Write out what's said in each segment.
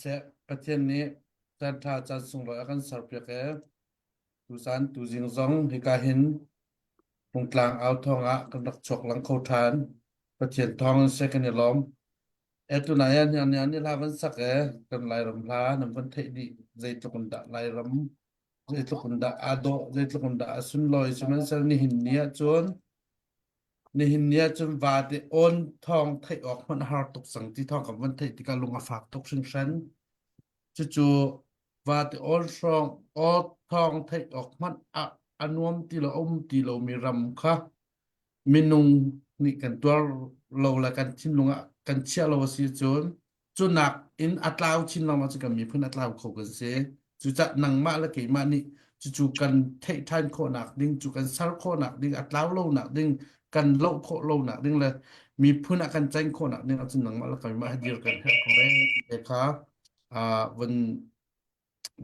Siseh, Pathian nih caan ṭha caan sunglawi a kan serpiak i tuzaan tuzing zong hika hin Rungtlang au thawng ah kan rak chuak lang kho ṭhan. Pathian thawng in seh kan i lawm. E tunai ah hniang nih hla van sak e kan Lairam hla nan van theih dih zeitluk in dah Lairam zeitluk in dah aa dawh zeitluk in dah a sunlawi sihmanhsehlaw nihin ni ahcun Nihin ni ahcun vate awn thawng theih awk hmanh a har tuk cang ti thawng kan van theih tikah lung a fak tuk hringhran. Cucu vate awn hrawng aw thawng theih awk hmanh ah a nuam ti lo a um ti lomi ram kha minung nih kan tuar lo le kan thinlung ah kan chiah lo a si cun Cunak in a tlau chin lengmang cu kan miphun a tlau kho kan si. Cucaah nangmah le keimah nih cucu kan theih ṭhan khawhnak ding, cu kan ser khawhnak ding, a tlau lonak ding, kan loh khawh lonak ding le miphun ah kan can khawhnak ding ahcun nangmah le keimah hi dir kan herh ko ee ti te kha uh, von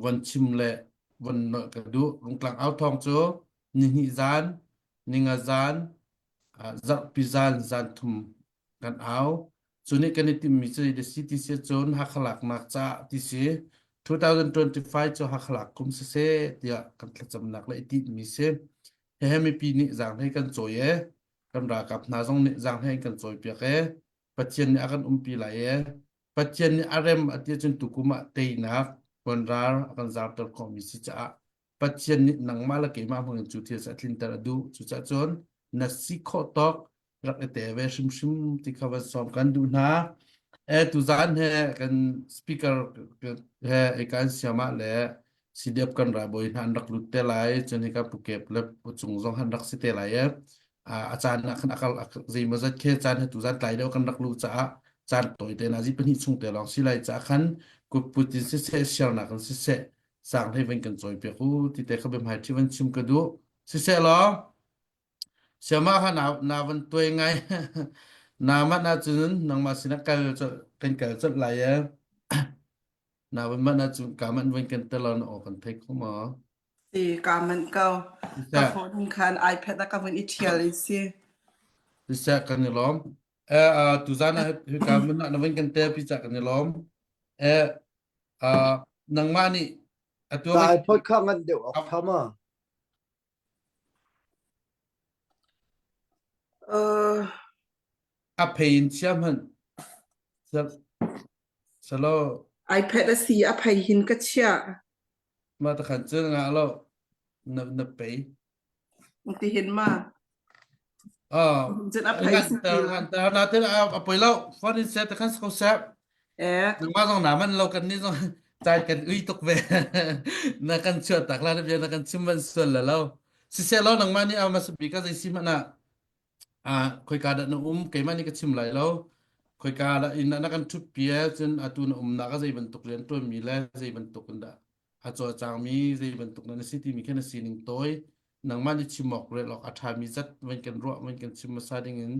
von chim le von nolh ka duh. Rungtlang au thawng cu nihnih zan, ninga zan, uh, zarhpi zan, zan thum kan au. Cu nih kan i timmi cu the CTC cun Hakha laknak caah ti si 2025 cu Hakha lak kum siseh tiah kan thlacamnak le i tinhmi si. Hehe mipi nih zaanghlei kan cawi e, kan ralkap hna zong nih zaanghlei an kan cawipiak e, Pathian nih a kan umpi lai e, Pathian nih a rem a ti ahcun tukum ah teinak puanrar a kan zarter khawhmi si caah Pathian nih nangmah le keimah hmangin cu thil cu a tlinter a duh. Cucaah cun na si khawh tawk rak i te ve hrimhrim ti kha van sawm kan duh hna. E tuzaan he kan speaker he kan siam ah le CDF kan ralbawi hna an rak lut te lai cun hika Pukep le Pucung zong han rak si te lai e. A caan ah khan akal zeimawzat khe caan he tuzaan tlai deuh kan rak luh caah caan tawi te na zi pahnih chung te lawng si lai caah khan kutput in siseh siarnak in siseh sang hlei van kan cawi piak u ti te kha biahmai ṭhi van chim ka duh siseh law siama kha na na van tuai ngai na man ahcun nangmah sinah kal kan kal colh lai e na van man ahcun ka man van kan tel na aw kan thei kho maw Si ka manh ko. Ka phone in khan iPad a ka vun i ṭhial i si. Siseh kan i lawm. Eh tuzaan ah hika mun ah na van kan tel pi ca kan i lawm. Eh nangmah nih atu Ka iPod kha ngan deuh awk tha ma? Uh, a phei in chia hmanh salo iPad a si a phei hin ka chiah. Ma ta khan cu nga lo na na pei Ti hin ma. Ah, Cun a phei si ti lo. ngan ta na te a poi lo phone in set khan ko sep. Eh. Nangmah zong na man lo kan ni zong cai kan ui tuk ve. Na kan chuah tak la na bia na kan chim van sual la lo. Siseh lo nangmah nih a ma sabi ka zei si hmanh ah ah khoika dah na um keimah nih ka chim lai lo. Khoika dah in na kan ṭhut pi cun atu na umnak a zei bantuk rian ṭuanmi le zei bantuk in dah a cawlcangmi zei bantuk na si timi khi na sining tawi nangmah nih chim awk rel awk a ṭhami zat van kan ruah van kan chim hmasa ding in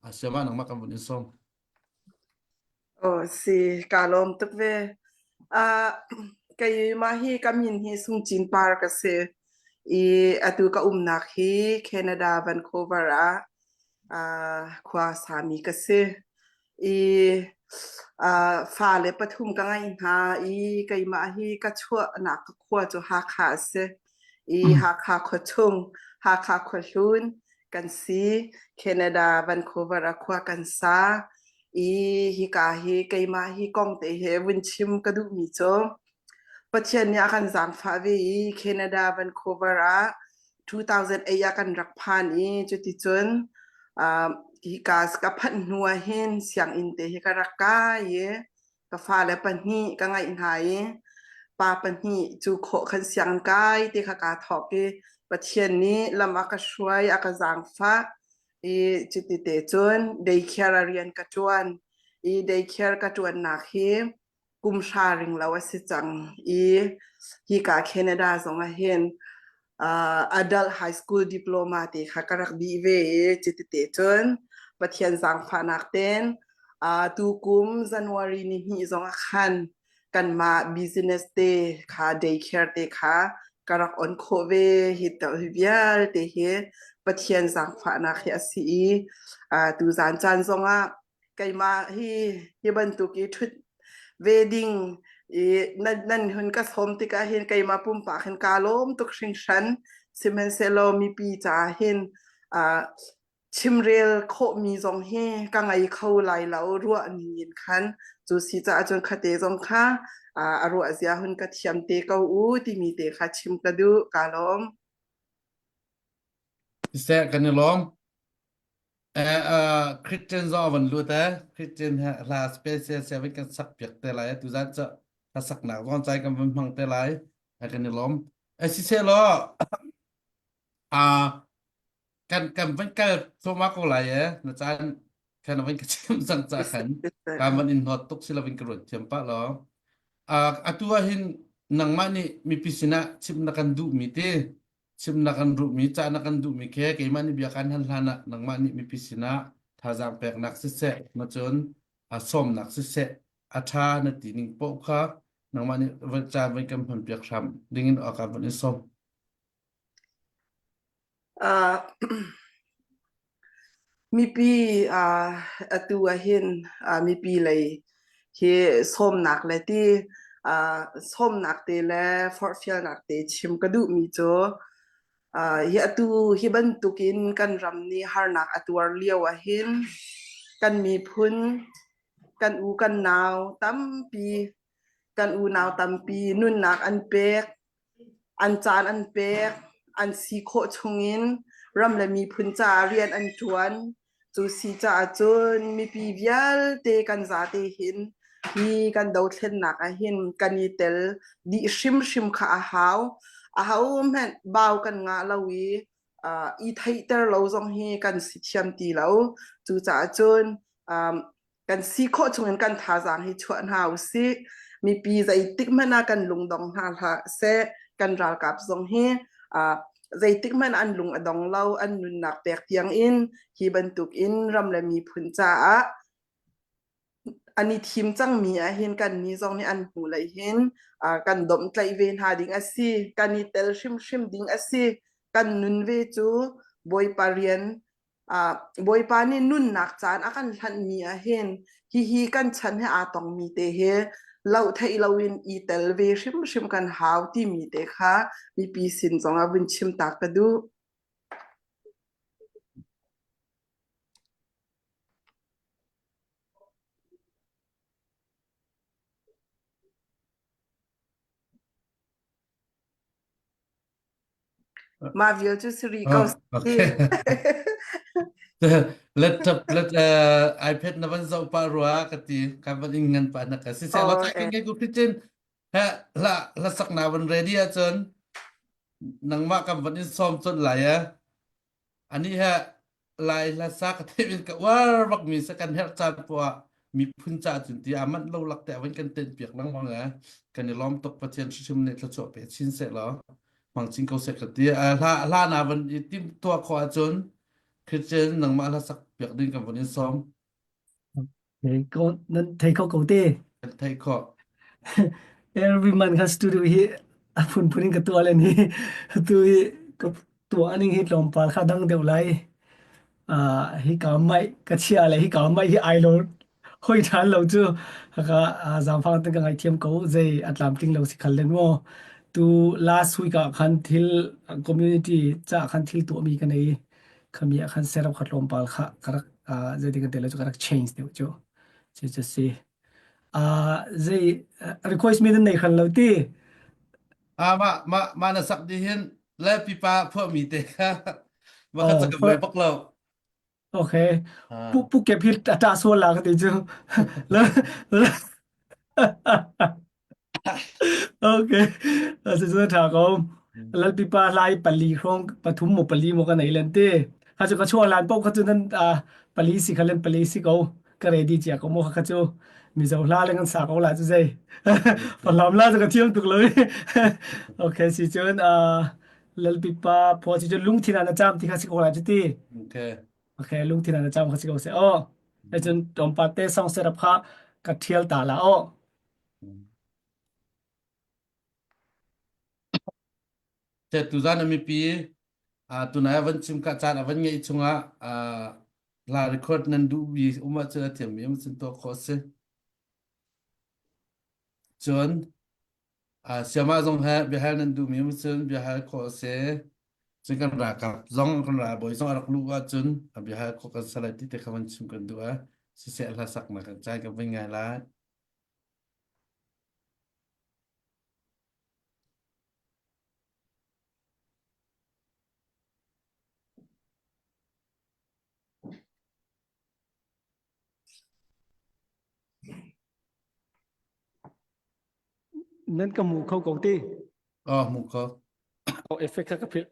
a siamah nangmah kan vun in sawm. Oh si ka lawm tuk ve. Uh, keimah hi ka min hi Sung Cin Par ka si. I atu ka umnak hi Canada Vancouver ah uh, khua sami ka si. I uh, fale pathum ka ngeih hna i keimah hi ka chuahnak ka khua cu Hakha a si. I Hakha khuachung, Hakha khuahlun kan si. Canada Vancouver ah khua kan sa. I hika hi keimah hi kong te he vun chim ka duhmi cu Pathian nih a kan zaangfah ve i Canada Vancouver ah 2008 ah kan rak phan i cuticun uh, hika ka phanh hnu ah hin sianginn te hi ka rak kai i ka fale pahnih ka ngeih hna i pa pahnih cu khawh khan sianginn kai ti kha kaa thawk i Pathian nih lam a ka hruai a ka zaangfah i cuti te cun daycare ah rian ka ṭuan i daycare ka ṭuannak hi kum hra ring lo a si cang i hika Canada zong ah hin uh, adult high school diploma te kha ka rak dih ve i cuti te cun Pathian zaangfahnak ten uh, tu kum January ni hnih zong ah khan kanmah business te kha daycare te kha ka rak on khawh ve hi to hi vialte hi Pathian zaangfahnak hi a si i uh, tu zan caan zong ah keimah hi hi bantuk i ṭhut ve ding. I nan, nan hun ka sawm tikah hin keimah pumpak hin kaa lawm tuk hringhran. Sihmanhsehlaw mipi caah hin uh, chimrel khawhmi zong hi ka ngei kho lai lo ruah ning in khan cu si caah cun khate zong kha a ruah zia hun ka thiam te ko u timi te kha chim ka duh ka lawm. Siseh kan i lawm. Eh, uh, Christian zong van lut eh. Christian hla special se van kan sak piak te lai tu zan cha hla saknak zong chai kan van hmang te lai. Kan i lawm. Eh, siseh law ah kan kan van kal thluahmah ko lai e na caan kan van ka chim cang ca khan kan van in hnawt tuk si lo in ka ruat thiam pah law atu ah hin nangmah nih mipi sinah chim na kan duh mi te chim na kan duh mi ca na kan duh mi khe keimah nih bia kan hal hlan ah nangmah nih mipi sinah thazaang peknak siseh ma cun a sawmnak siseh a tha na ti ning poh kha nangmah nih van caan van kan hman piak hram dingin a kan van in sawm Uh, mipi uh, atu ahhin uh, mipi lei hi sawmnak le ti uh, sawmnak te le forhfialnak te chim ka duhmi cu uh, hi atu hi bantukin kan ram nih harnak a tuar lio ahhin kan miphun kan u kan nau tampi kan unau tampi nunnak an pek An caan an pek, an si khawh chungin ram le miphun caah rian an ṭuan. Cu si caah cun mipi vialte kan zate hin hi kan dothlennak ah hin kan i tel dih hrimhrim kha a hau. Ahohmanh bau kan ngah lo i uh, i theihter lo zong hi kan si thiam ti lo. Cucaah cun um, kan si khawh chungin kan thazaang hi chuah hna usih. Mipi zeitik hmanh ah kan lungdong hna hlah seh. Kan ralkap zong hi uh, zeitik hmanh an lung a dong lo, an nunnak pek tiang in hi bantuk in ram le miphun caah an i thim cangmi ah hin kan ni zong nih an hnu lei hin uh, kan domhtlaih ve hna ding a si. Kan i tel hrimhrim ding a si. Kan nun ve cu Bawipa rian Uh, Bawipa nih nunnak caan a kan hlanhmi ah hin hihi kan chan he aa tongmi te hi loh theih loin i tel ve hrimhrim kan hau timi te kha mipi sin zongah vun chim ta ka duh. Mah vial cu si rih ko Oh, okay. Laptop let uh, iPad na van zoh pah rua ka ti kan van in ngan pah na ka si se lo Oh, ta eh. ngai ku Christian he la la sak na van ready ahcun nangmah kan van in sawm chon lai eh Ani he Lai hla sa ka theih in ka uar bak mi sa kan herh caan poah miphun ca cun ti a manh lo lak te a van kan tenh piak lengmang e kan i lawm tuk Pathian hrimhrim nih thluachuah pe chin seh law hmang chin ko seh ka ti hla hla na van i tim tuah khawh ahcun Christian nangmah hla sak piak ding kan van in sawm Thei ko nan thei kho ko te. Kan theih khawh. Every month kha studio hi a phunphun in ka tuah len hi tu hi ka tuah ning hi tlawmpal kha dang deuh lai. Uh, hi ka mai ka chia le hi ka mai hi ai lo hoi than lo cu haka zaangfang te ka ngaithiam ko zei a tlamtling lo si khal len mo tu last week ah khan thil community cha khan thil tuah mi ka nei khami ah khan setup kha tlawmpal kha ka rak uh, zeitin kan ti lai cu ka rak change deuh cu cu cu si uh, zei request mi nan nei khal lo ti Ah ma ma ma na sak di hin le pipa phuah mi te kha ma kha oh chaka buai bak lo. okay pu Ah. pu ke phit ta sual la ka ti cu la la Okay. Cucu a ṭha ko. Lalpipa lai pali hrawng pathum maw pali maw ka nei len ti. Kha cu ka chuah lan paoh kha cu nan ah, pali si kha len pali si ko. Ka ready cia ko mu kha cu. Mizo hla le kan sa ko la cu zei. Falam la cu ka thiam tuk lo. Okay, si cun ah, Lalpipa phuah si cun lungthin ah na caam ti kha si ko la cu ti. Okay. Okay, lungthin ah na caam kha si ko seh. Oh. Cun tlawmpal te song serap kha ka ṭhial ta la oh. Te tuzan a mipi tunai a van chim ka caan a van ngeih chungah hla record nan duh mi um ahcun a thiammi um cun tuah khawh a si. Cun Siamah zong he biahal nan duhmi um cun biahal khawh a si. Cun kan ralkap zong kan ralbawi zong a rak luh ahcun a biahal khawh kan si lai ti te kha van chim kan duh ah siseh hlasaknak kan caan kan vun ngai lai. Nan ka hmu kho ko ti. Oh, hmu ko. Oh, effect kha ka philh.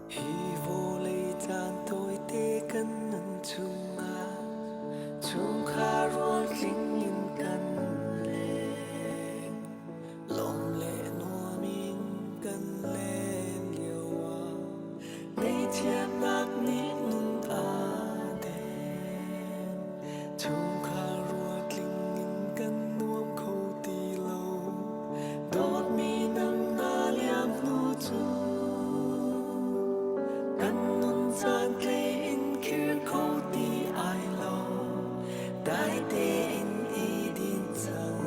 Hi vawlei caan tawite kan nun chungah chungkhar rual tling in kan leng. Lawm le nuam in kan len lio ah ngaihchiatnak nih nun aa den. Chungkhar ruatling in kan nuam kho ti lo. Dawtmi nang na liam hnu cu kan nun caan tlei in khir kho ti ai lo. Dai tein i din cang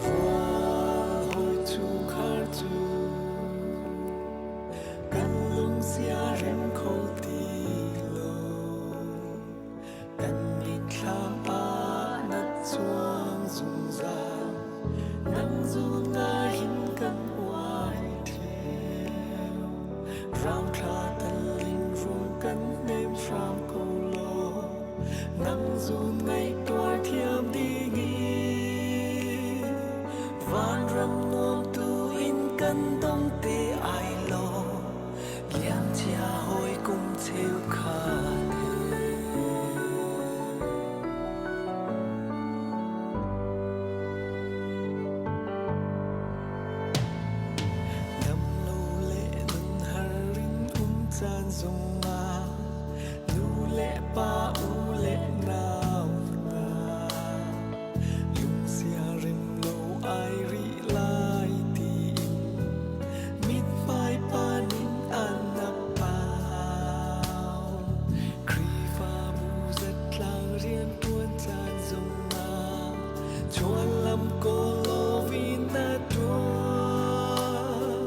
Rual hawi chungkhar cu kan lungsia rem kho ti lo. Kan mitthlam ah na cuang zungzal, nang zun hin kan uai ṭheo. Rauthla tal in rung kan hnem hram ko law, nang zun ngaih tuar thiam ding in. Vanram nuam tu in kan dong te ai law, liamcia hawikom cheukhat he. Dam lo le nun har in um caan zongah nu le pa u le nau hna lungsia rem lo ai rih lai tiin mithmai pan in an pau. Khrihfabu zatlang rianṭuan caan zongah chuanlam kawl in na ṭuan.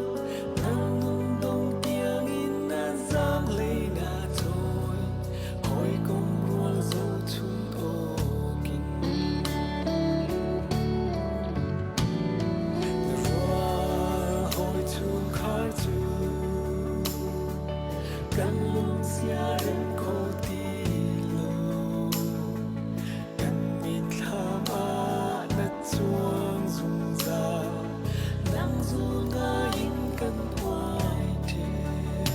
Nang nun dong tiangin na zaanglei na cawi, hawikom rual zohchun awkin. Na rual hawi chungkhar cu kan lungsia rem kho ti lo. Kan mitthlam ah na cuang zungzal, nang zul ngai in kan uai ṭheo.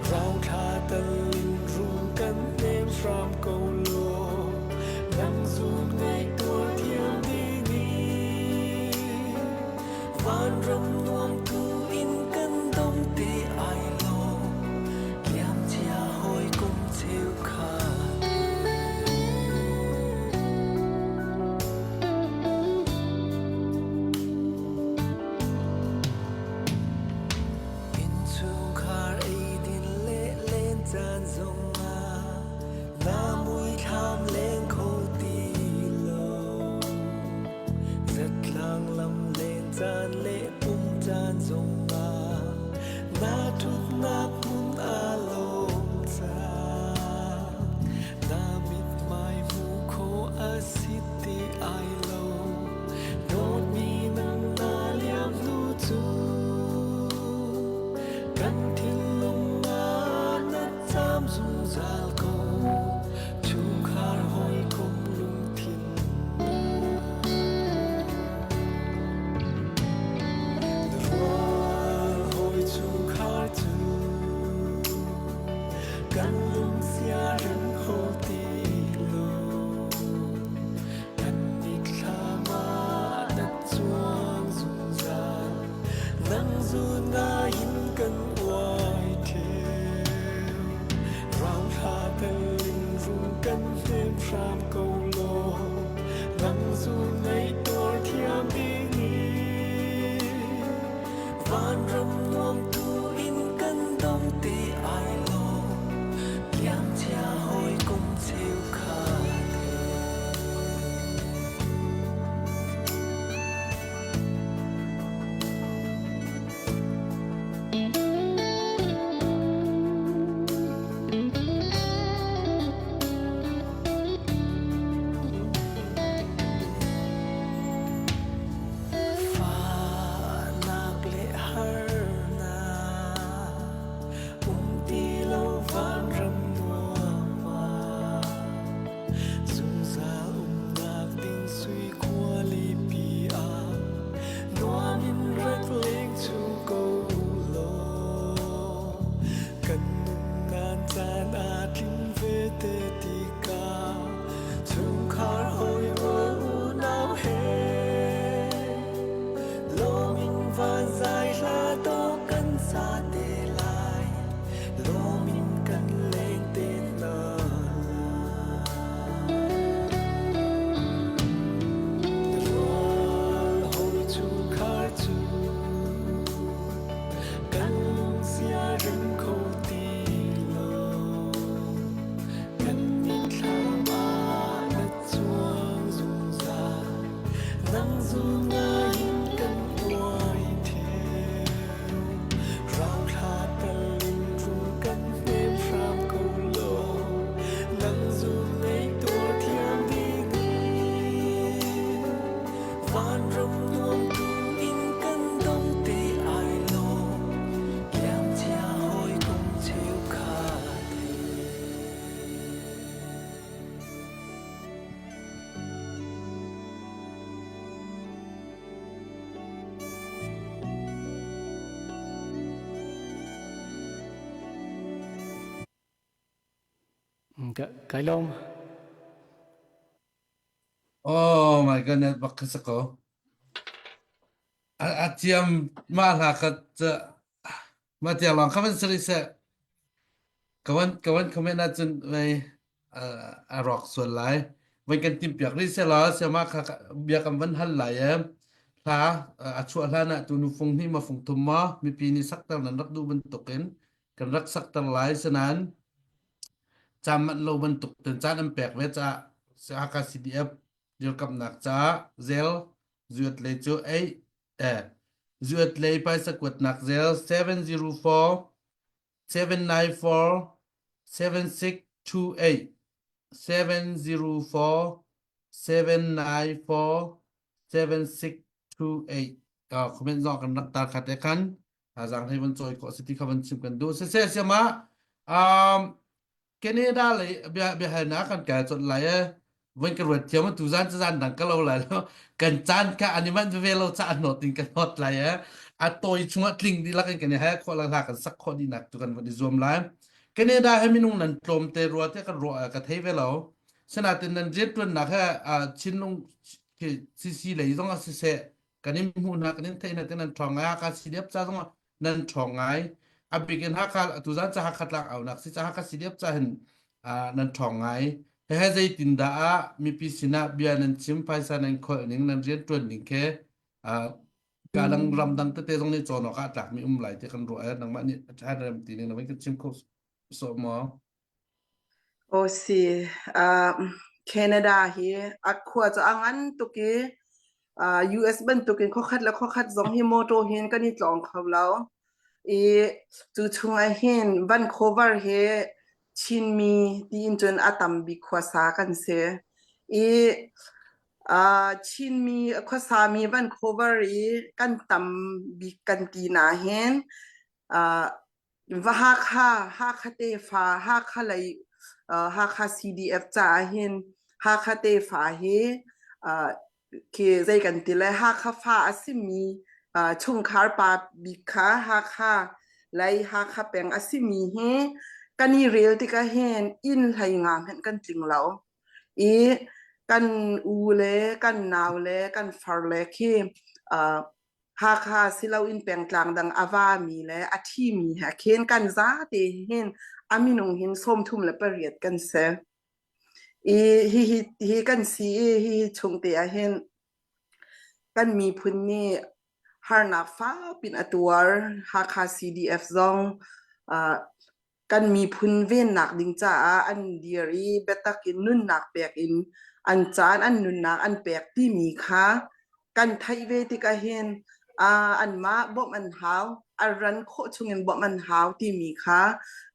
Rauthla tal in rung kan hnem hram ko law, nang zul ngaih tuar thiam ding in. Vanram nuam tu in kan dong te ai lo, liamcia hawikom cheukhat he. Innchungkhar eidin le len caan zongah na muithlam leng kho ti lo. Zatlang lam len caan le pum caan zongah na ṭhut zungzal ko chungkhar hawikom lungthin Na rual hawi chungkhar cu kan lungsia rem kho ti lo Kan mitthlam ah na cuang zungzal nang zun ngai in kan uai ṭheo Rauthla tel in rung kan hnem hram ko law nang zun ngaih tuar thiam ding in Vanram nuam tu in kan dong te ai lo Liamcia hawikom cheukhat he. Fahnak le harnak um ti lo vanram nuam ah zungzal umnak ding sui khualipi ah nuam in rak leng chung ko law kan nunnak caan aa tling ve te tikah chungkhar hawi rual unau he Lawm in van zai hla dawh kan sa te lai, lawm in kan leng te hna lai. Na rual hawi chungkhar cu kan lungsia rem kho ti lo. Kan mitthlam ah na cuang zungzal. Nang zunga in kan uai theu Rauthla tal in rung kan hnem hram ko law Nang zun ngei tuar thiam ding in Vanram nuam tu in kan dong te ai lo Liamcia hawikom cheukhat he. Kai lawm. Oh my goodness, bak kha ko. A a thiam ma hla kha ma tiang lawng kha van sari seh. Ka van ka van comment ahcun vei a rawk sual lai. Van kan timpiak rih selaw siama kha bia kan van hal lai e. Hla a chuah hlan ah tu nu fung hnih ma fung thum ma mipi nih sakter nan rak duh bantukin kan rak sakter lai sanan cam manh lo bantuk ten caan an pek ve caah Hakha CDF dirkamnak caah zel zuat lei cu ei eh zuat lei paisa kuatnak zel 704 794 7628 704 794 7628 uh, comment zong kan rak tar khat e khan zang hlei van cawi khawh si ti kha van chim kan duh siseh siama um Canada lei bia biahalnak kan kai chawnh lai e voi ka ruat thiam tu zan zan dang ka lo lai lo kan caan kha an i manh ve lo ca hnawt in ka hnawt lai e a tawi chungah tling dihlak in kan i hal khawh la hla kan sak khawh dihnak tu kan van i zuam lai Canada he minung nan tlawm te rua te kan ruah ka thei ve lo sinatin nan riantuannak he Chinlung CC lei zong ah siseh kan in hmuh hna kan in theih hna te nan ṭhawng ngai Hakha CDF ca zong ah nan ṭhawng ngai a bik in Hakha tuzan ca Hakha tlak aunak si ca Hakha CDF ca hin nan ṭhawng ngai he he zeitin dah ah mipi sinah bia nan chim phaisa nan kholh ning nan rian ṭuan ning khe ka dang ram dang tete zong nih cawn awk ah tlak mi um lai ti kan ruah nangmah nih a ṭha rem ti ning na kan chim kho sawh maw Aw si. Uh, Canada hi a khua cu a ngan tuk i uh, US bantukin khuakhat le khuakhat zong hi motor hin kan i tlawng kho lo. I cu chungah hin Vancouver hi Chinmi tiin cun a tam bik khuasa kan si. I uh, Chinmi khuasami Vancouver i kan tam bik kan ti na hin uh, Va Hakha, Hakha tefa, Hakha lei uh, Hakha CDF caah hin Hakha tefa hi uh, khi zei kan ti lai Hakha fa a simi uh, chungkhar pa bik kha Hakha lei Hakha peng a simi hi kan i rel tikah hin inn hlei nga hmanh kan tling lo. I kan u le kan nau le kan far le khi uh, Hakha siloin pengtlang dang a vami le a thimi he khin kan zate hin a minung hin 38 kan si. I hi hi hi kan si i hi hi chung te ah hin kan miphun nih harnak fakpin a tuar. Hakha CDF zong uh, kan miphun vennak ding caah an dir i biatak in nunnak pek in an caan an nunnak an pek timi kha kan theih ve tikah hin uh, anmah bawmh an hau a ran khawh chungin bawmh an hau timi kha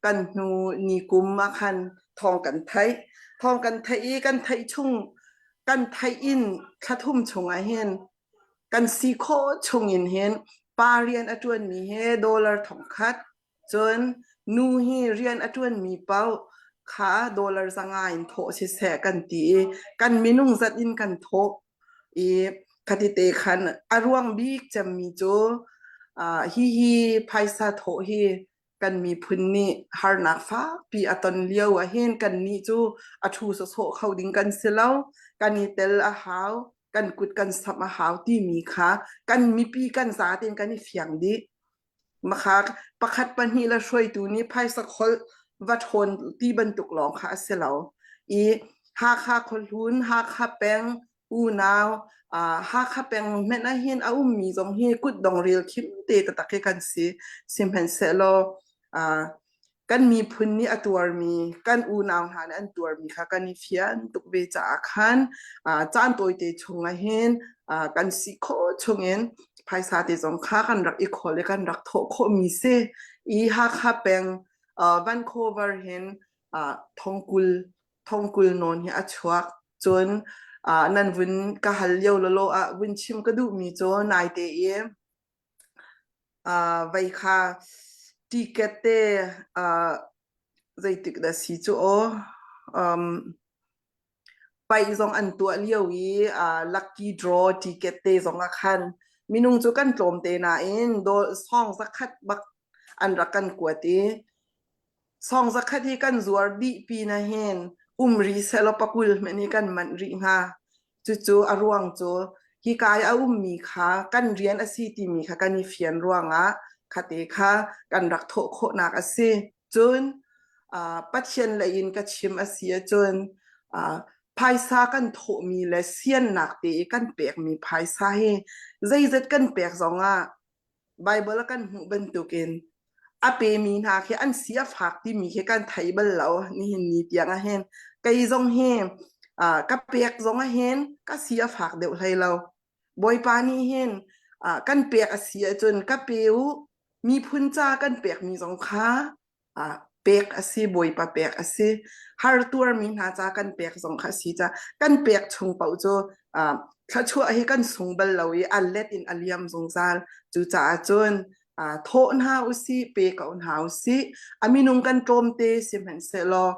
kan hnu ni kum ah khan thawng kan theih thawng kan theih i kan theih chung kan theih in thla thum chung ah hin kan si khawh chungin hin pa rian a ṭuanmi he dollar thongkhat Cun nu hi rian a ṭuanmi paoh kha dollar 500 in thawh siseh kan ti i kan minung zat in kan thawh i khatite khan a ruang bik cemmi cu uh, hihi phaisa thawh hi kan miphun nih harnak fakpi a ton lio ah hin kannih cu a ṭhu sawsawh kho ding kan si lo kan i tel a hau kan kut kan samh a hau timi kha kan mipi kan zaten kan i fiang dih Makha pakhat pahnih le hruaitu nih phaisa kholh va ṭhawn ti bantuk lawng kha a si lo. I Hakha khuahlun, Hakha peng, unau, uh, Hakha peng hmenh ah hin a ummi zong hi kutdong rel khim te taktak hi kan si. Sihmanhsehlaw uh, kan miphun nih a tuarmi kan unau hna nih an tuarmi kha kan i fian tuk ve caah khan caan tawite chung ah hin kan si khawh chungin phaisa te zong kha kan rak i khawl i kan rak thawh khawhmi si i Hakha peng Vancouver hin thongkul thongkul nawn hi a chuak cun nan vun ka hal lio lolo ah vun chim ka duhmi cu naite i Uh, vei kha ticket te uh, zeitik dah si cu aw um, paih zong an tuah lio i uh, lucky draw ticket te zong ah khan minung cu kan tlawm te nain dol song zakhat bak an rak kan kuat i Sawng zakhat hi kan zuar dih pin ah hin um rih sehlaw pakul hmanh hi kan manh rih hnga. Cucu a ruang cu hika i a ummi kha kan rian a si timi kha kan i fian ruangah khate kha kan rak thawh khawhnak a si. Cun uh, Pathian lei in ka chim a si ahcun uh, phaisa kan thawhmi le siannak te i kan pekmi phaisa hi zeizat kan pek zongah Baibal a kan hmuh bantukin a pemi hna khi an si a fak timi khi kan thei bal lo nihin ni tiang ah hin kei zong hi uh, ka pek zong ah hin ka si a fak deuh hlei lo Bawipa nih hin uh, kan pek a si ahcun ka pe u miphun ca kan pekmi zong kha ah pek a si bawipa pek a si har tuarmi hna ca kan pek zong kha a si ca kan pek chung paoh cu ah thluachuah hi kan sung bal lo i a let in a liam zungzal cucaah cun ah thawh hna usih pe ko hna usih a minung kan tlawmte sihmanhsehlaw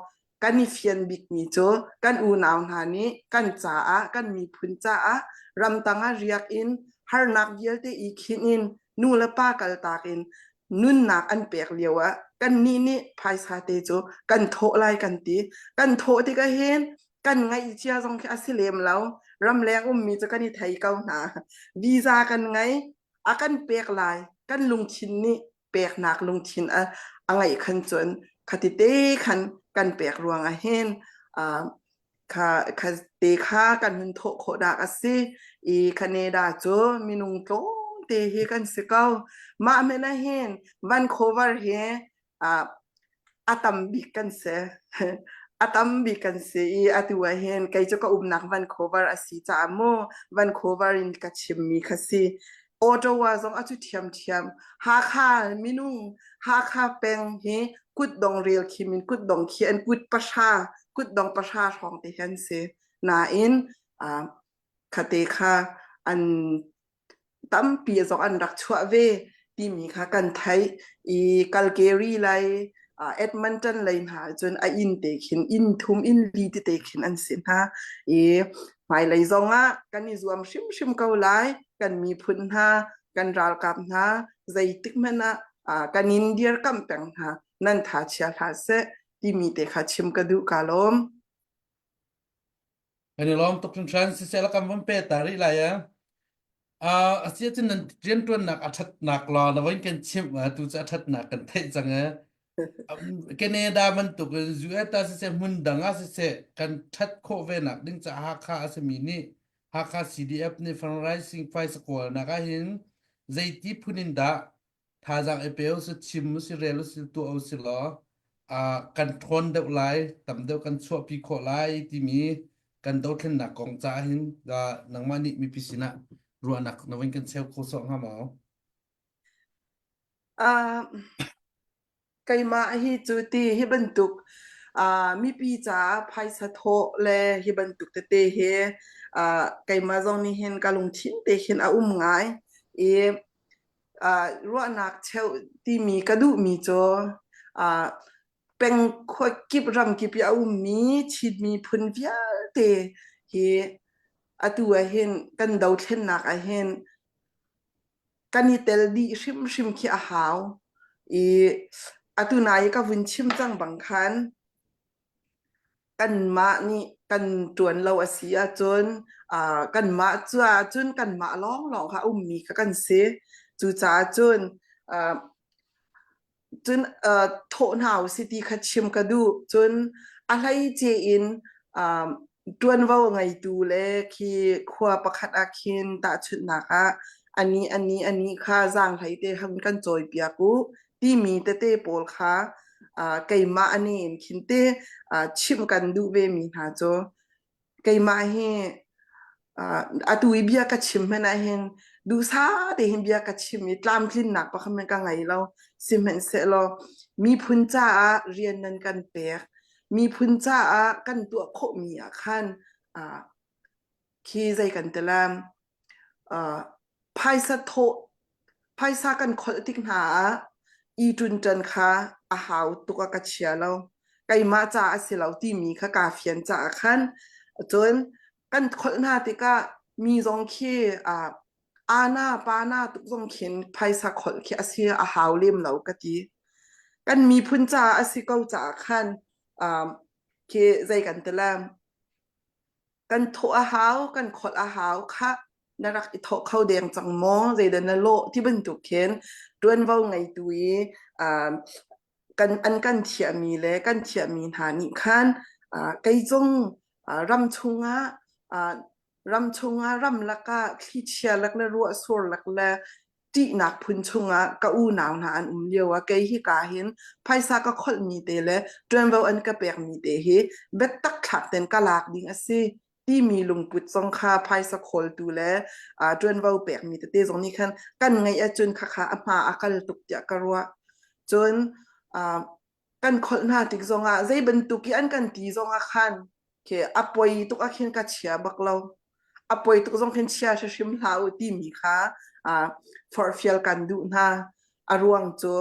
kan i fian bikmi cu kan unau hna nih kan caah kan miphun caah ramtang ah riak in harnak vialte i khinh in nu le pa kaltak in nunnak an pek lio ah kannih nih phaisa te cu kan thawh lai kan ti kan thawh tikah hin kan ngaih cia zong khi a si lem lo ramleng ummi cu kan i thei ko hna visa kan ngei a kan pek lai kan lungthin nih peknak lungthin a, a ngeih khan cun khati te khan kan pek ruangah hin uh, kha kha te kha kan hun thawh khawh dak a si i Canada cu minung tlawm te hi kan si ko mah men ah hin Vancouver hi uh, a tam bik kan si a tam bik kan si i atu ah hin kei cu ka umnak Vancouver a si caah mu Vancouver in ka chimmi kha si Ottawa zong a cu ṭhiamṭhiam. Hakha minung Hakha peng hi kutdong rel khim in kutdong khi an kut pahra kutdong pahra hrawng te hi an si. Nain uh, khate kha an tampi zong an rak chuah ve. timi kha kan theih i Calgary lei Edmonton lei hna cun a inn te khin inn thum inn li tete khin an si hna i hmailei zong ah kan i zuam hrimhrim ko lai kan miphun hna kan ralkap hna zeitik hmanh ah kan in dirkamh peng hna nan tha chia hlah seh timi te kha chim ka duh ka lawm. Kan i lawm tuk hringhran siseh la kan von pe ta rih lai eh. Uh, a si ahcun nan rianṭuannak a ṭhatnak law na voin kan chimh ah tu cu a ṭhatnak kan theih cang eh. Canada bantukin US ta siseh hmun dang ah siseh kan ṭhat khawh ve nak ding caah Hakha a simi nih Hakha CDF nih fundraising phaisa kawlnak ah hin zeiti phun in dah thazaang i pe usih, chim usih, rel usih, tuah usih law uh, kan ṭhawn deuh lai, tam deuh kan chuahpi khawh lai timi kan dothlennak kong caah hin uh, nangmah nih mipi sinah ruahnak na vun kan cheu kho sawh hnga maw? Uh, keimah hi cu ti hi bantuk uh, mipi caah phaisa thawh le hi bantuk tete hi uh, keimah zong nih hin ka lungthin te hin a um ngai i uh, ruahnak cheuh timi ka duhmi cu uh, peng khua kip ram kip i a ummi Chin miphun vialte hi atu ah hin kan dothlennak ah hin kan i tel dih hrimhrim khi a hau i atu nai ka vun chim cang bang khan kanmah nih kan ṭuan lo a si ahcun uh, kanmah cu ahcun kanmah lawnglawng kha a ummi kha kan si. Cucaah cun uh, cun uh, thawh hna usih ti kha chim ka duh. Cun a hleice in um, ṭuanvo ngeitu le khi khua pakhat ah khin tahchunhnak ah ani ani ani kha zaanghlei te han kan cawipiak u timi tete pawl kha uh, keimah ani in khin te uh, chimh kan duh ve mi hna cu keimah hi uh, atu i bia ka chim hmanh ah hin duhsah te hin bia ka chim i tlamtlinnak pakhat hmanh ka ngei lo sihmanhsehlaw miphun caah rian nan kan pek miphun caah kan tuah khawhmi ah khan uh, khi zei kan ti lam uh, phaisa thawh phaisa kan kholh tik hna ah i ṭunṭan kha a hau tuk ah ka chia lo. Keimah ca a si lo timi kha kaa fian caah khan cun kan kholh hna tikah mi zong khi uh, ana pana tuk zong khin phaisa kholh khi a si a hau lem lo ka ti. Kan miphun caah a si ko caah khan um, khi zei kan ti le kan thawh a hau, kan kholh a hau khah na rak i thawh kho deng cang maw zeidah na lawh ti bantuk khin ṭuanvo ngeitu i um, kan an kan thiahmi le kan thiahmi hna nih khan uh, kei zong uh, ram chungah uh, ram chungah ramlak ah thlichia lak le ruahsur lak le ṭihnak phun chungah ka unau hna an um lio ah kei hi ka hin phaisa ka kholhmi te le ṭuanvo an ka pekmi te hi biatak thlak ten ka lak ding a si timi lungput zong kha phaisa khawltu le uh, ṭuanvo pekmi tete zong nih khan kan ngeih ahcun khakha a hma a kal tuk tiah ka ruah. Cun uh, kan kholh hna tik zongah zei bantuk i an kan ti zongah khan khi a poi tuk ah khin ka chia bak lo a poi tuk zong khin chia hrim hlah u timi kha uh, forhfial kan duh hna a ruang cu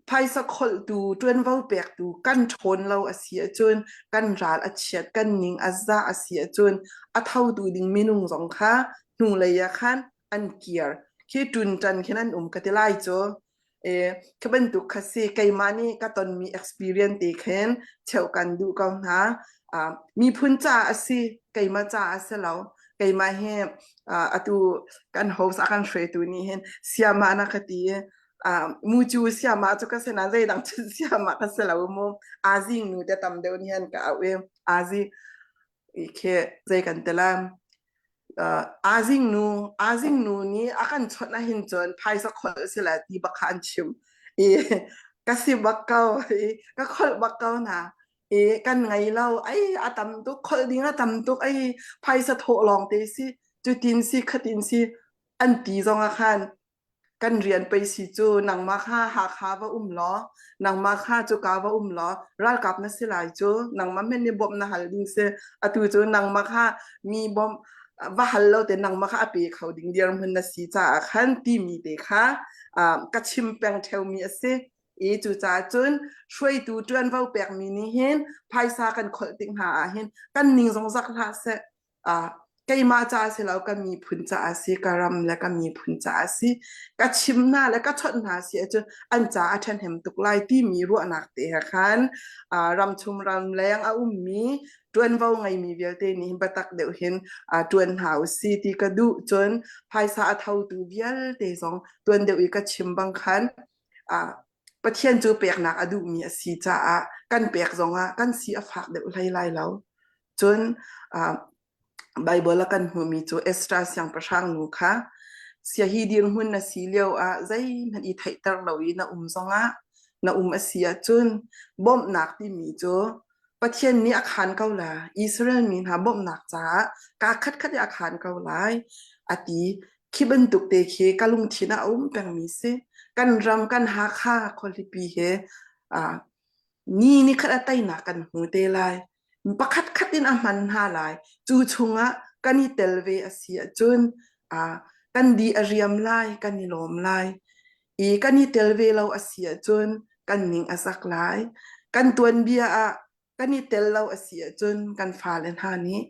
phaisa kholhtu ṭuanvo pektu kan ṭhawn lo a si ahcun kan ral a chiat kan ning a zah a si ahcun a thotu ding minung zong kha hnulei ah khan an kir khi ṭunṭan khin an um ka ti lai cu E, khi bantuk kha si keimah nih ka tonmi experience te khin cheuh kan duh ko hna. Uh, miphun caah a si, keimah caah a si lo. Keimah hi uh, atu kan host a kan hruaitu nih hin siama na ka ti i uh, mucu siama cu ka si na zeidang cun siama ka si lo mu. Azing nu te tam deuh nih hin ka auh i azi i khi zei kan ti la uh, azing nu azing nu nih a kan chawnh ahhin cun phaisa kholh si la ti bak kha an chim i ka si bak ko i ka kholh bak ko hna i kan ngei lo ai a tam tuk kholh ding a tam tuk ai phaisa thawh lawng te si cutin si khatin si an ti zong ah khan kan rian pei si cu nangmah kha Hakha va um law nangmah kha cuka va um law ralkap na si lai cu nangmah men nih bawmh na hal ding si atu cu nangmah kha mi bawmh Va hal lo te nangmah kha a pe kho ding dirhmun na si caah khan timi te kha ka chim peng ṭheumi a si. I cucaah cun hruaitu ṭuanvo pekmi nih hin phaisa kan kholh tik hna ah hin kan ning zong zak hlah seh. Keimah caah si lo ka miphun caah si ka ram le ka miphun caah si ka chim hna le ka chawnh hna si ahcun an caah a ṭhahnem tuk lai timi ruahnak te he khan ramchung ramleng a ummi ṭuanvo ngeimi vialte nih biatak deuh hin ṭuan hna u si ti ka duh. Cun phaisa a thotu vialte zong tuan deuh i ka chim bang khan Pathian cu peknak a duhmi a si caah kan pek zongah kan si a fak deuh hlei lai lo. Cun Baibal a kan hmuhmi cu Ezra siangpahrang nu kha siahi dirhmun na si lio ah zeihmanh i theihter lo i na um zongah na um a si ahcun bawmhnak timi cu Pathian nih a khaan ko lai. Israel mi hna bawmhnak caah kaa khatkhat i a khaan ko lai a ti. Khi bantuk te khi ka lungthin ah a um pengmi si. Kan ram, kan Hakha khualipi he ah ni ni khat a teinak kan hmu te lai. Pakhat khat in a hman hna lai. Cu chungah kan i tel ve a si ahcun ah kan di a riam lai, kan i lawm lai. I kan i tel ve lo a si ahcun kan ning a zak lai. Kan tuanbia ah kan i tel lo a si ahcun kan fale hna nih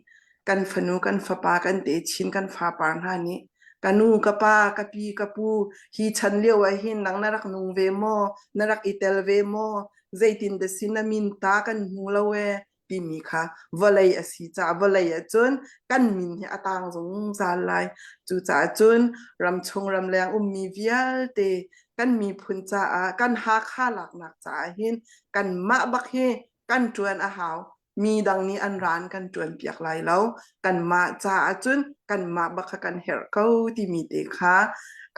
kan fanu kan fapa kan techin kan fapar hna nih ka nu ka pa ka pi ka pu hi chan lio ah hin nang na rak nung ve maw na rak i tel ve maw zeitin dah si na min ta kan hmu lo ee timi kha vawlei a si caah vawlei ahcun kan min hi a tang zungzal lai. Cucaah cun ramchung ramleng ummi vialte kan miphun caah kan Hakha laknak caah hin kanmah bak hi kan ṭuan a hau. Mi dang nih an ran kan ṭuan piak lai lo. Kanmah caah cun kanmah bak kha kan herh ko timi te kha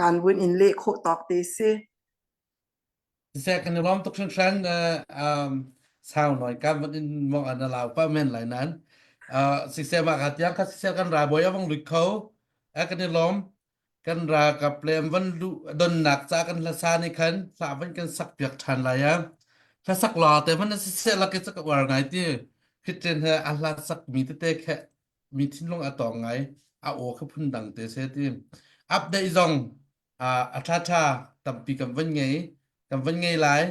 kan vun in leh khawh tawk te si. Siseh kan i lawm tuk hringhran um, sau noi kan van in mong an lau pa men lai nan uh, siseh ma ka tiang kha siseh kan ra boy avang lut kho a kan i lawm kan ra kap lem van lu donnak ca kan hla sa ni khan hla van kan sak piak than lai a hla sak la te van siseh lak i ka war ngai ti Christian he a hla sak mi tete khe mi thinlung a tawng ngai a aw kha phun dang te se ti update zong a ṭhaṭha tampi kan van ngei kan van ngei lai.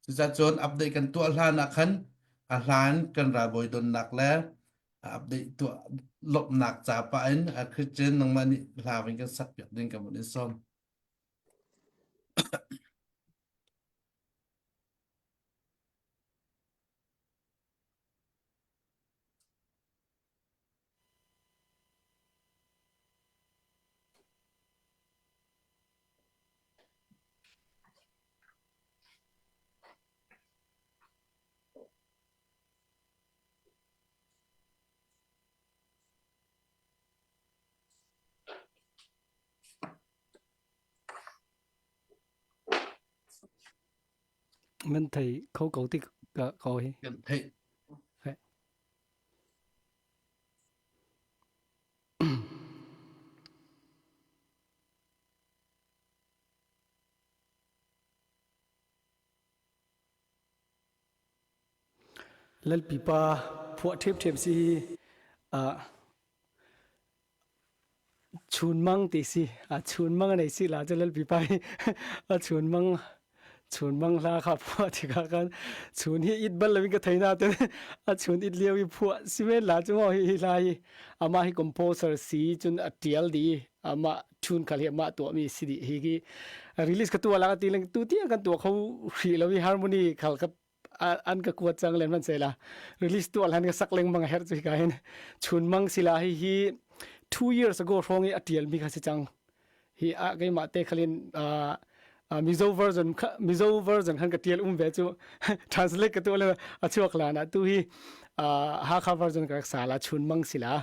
Cucacun update kan tuah hlan ah khan a hlan kan ralbawi donnak le update tuah lawmhnak ca pah in Christian nangmah nih hla vin kan sak piak ding kan vun in sawm. Nan thei kho ko tik ka ko hi. Kan theih. Lalpipa phuah ṭhiamṭhiam si hi ah Chunmang ti si. A chunmang a nei si la cu Lalpipa hi a chunmang chunmang hla kha phuah tikah khan chun hi it bal loin ka thei na ten a chun it lio i phuah si men la cu maw hi hi hla hi amah hi composer si cun a tial di amah chun khal hi amah tuahmi si dih hi hi release ka tuah la ka ti leng tu tiang kan tuah kho hrih lo i harmony khal ka an ka kuat cang len man sela release tuah hlan ka sak lengmang her chu ka hin chun mang sila hi hi 2 years ago hrawng i a tial mi kha si cang hi a keimah te khalin Mizo version Mizo version khan ka tial um ve chu translate ka tu le a chuak la na tu hi Hakha version ka sa la chun mang sila.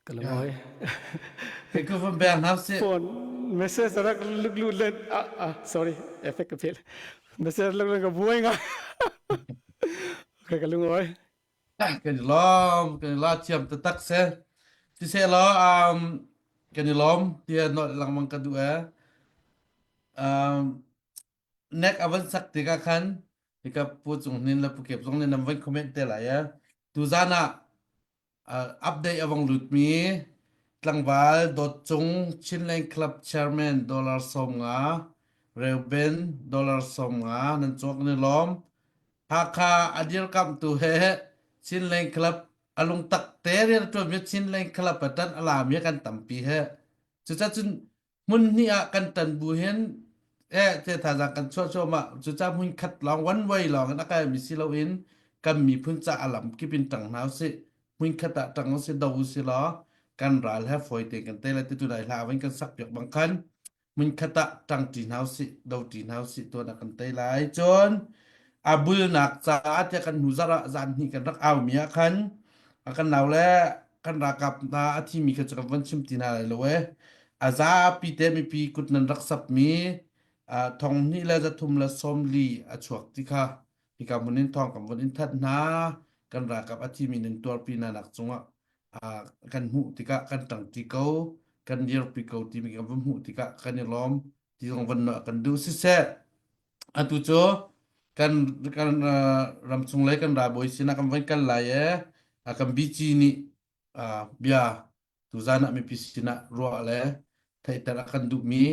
Ka lung oi. Kei ku van beng hna sih. Phone message rak luk lut len ah ah sorry effect ka phel. Message luk len ka buai nga. Okay ka lung oi. Kan i lawm, kan i la thiam taktak se. Siseh law um kan i lawm tiah nolh lengmang ka duh ee. Um nek a van sak tikah khan hika Pu Cung Hnin le Pu Kep zong nih nan van comment te lai ee. Tuzan ah Update a vong lutmi tlangval Dawt Cung Chinland Club Chairman dollar 50, Reuben dollar 50 nan cawk ni lawm. Hakha a dirkamhtu he Chinland Club a lungtak te rianṭuanmi Chinland Club a ṭanh a lami kan tampi he. Cucacun hmun hnih ah kan ṭan bu hin eh te thazaang kan chuah cuahmah cucaah hmun khat lawng one way lawng in a kalmi si loin kan miphun ca a lam kip in ṭang hna usih hmun khat ah ṭang usih do usih law kan ral he fawi tein kan tei lai ti tu dai hla avin kan sak piak bang khan hmun khat ah ṭang ṭi hna usih do ṭi hna usih tuan ah kan tei lai cun a bulnak caah tiah kan hnu zarh ah zan hnih kan rak au mi ah khan a kan nau le kan ralkap hna a thimi kha cu kan von chim ti hna lai lo ee. A zapi te mipi kut nan rak sapmi thong hnih le 340 a chuak ti kha hika hmun in thawng kan von in that hna. Kan ralkap a thimi nan tuarpi hna nak cungah kan hmuh tikah kan ṭangṭi ko, kan dirpi ko timi kan von hmuh tikah kan i lawm ti zong von kan duh siseh. Atu cu kan kan ramchung lei kan ralbawi sinah kan van kal lai i kan BG nih bia tuzan ah mipi sinah ruah le theihter a kan duhmi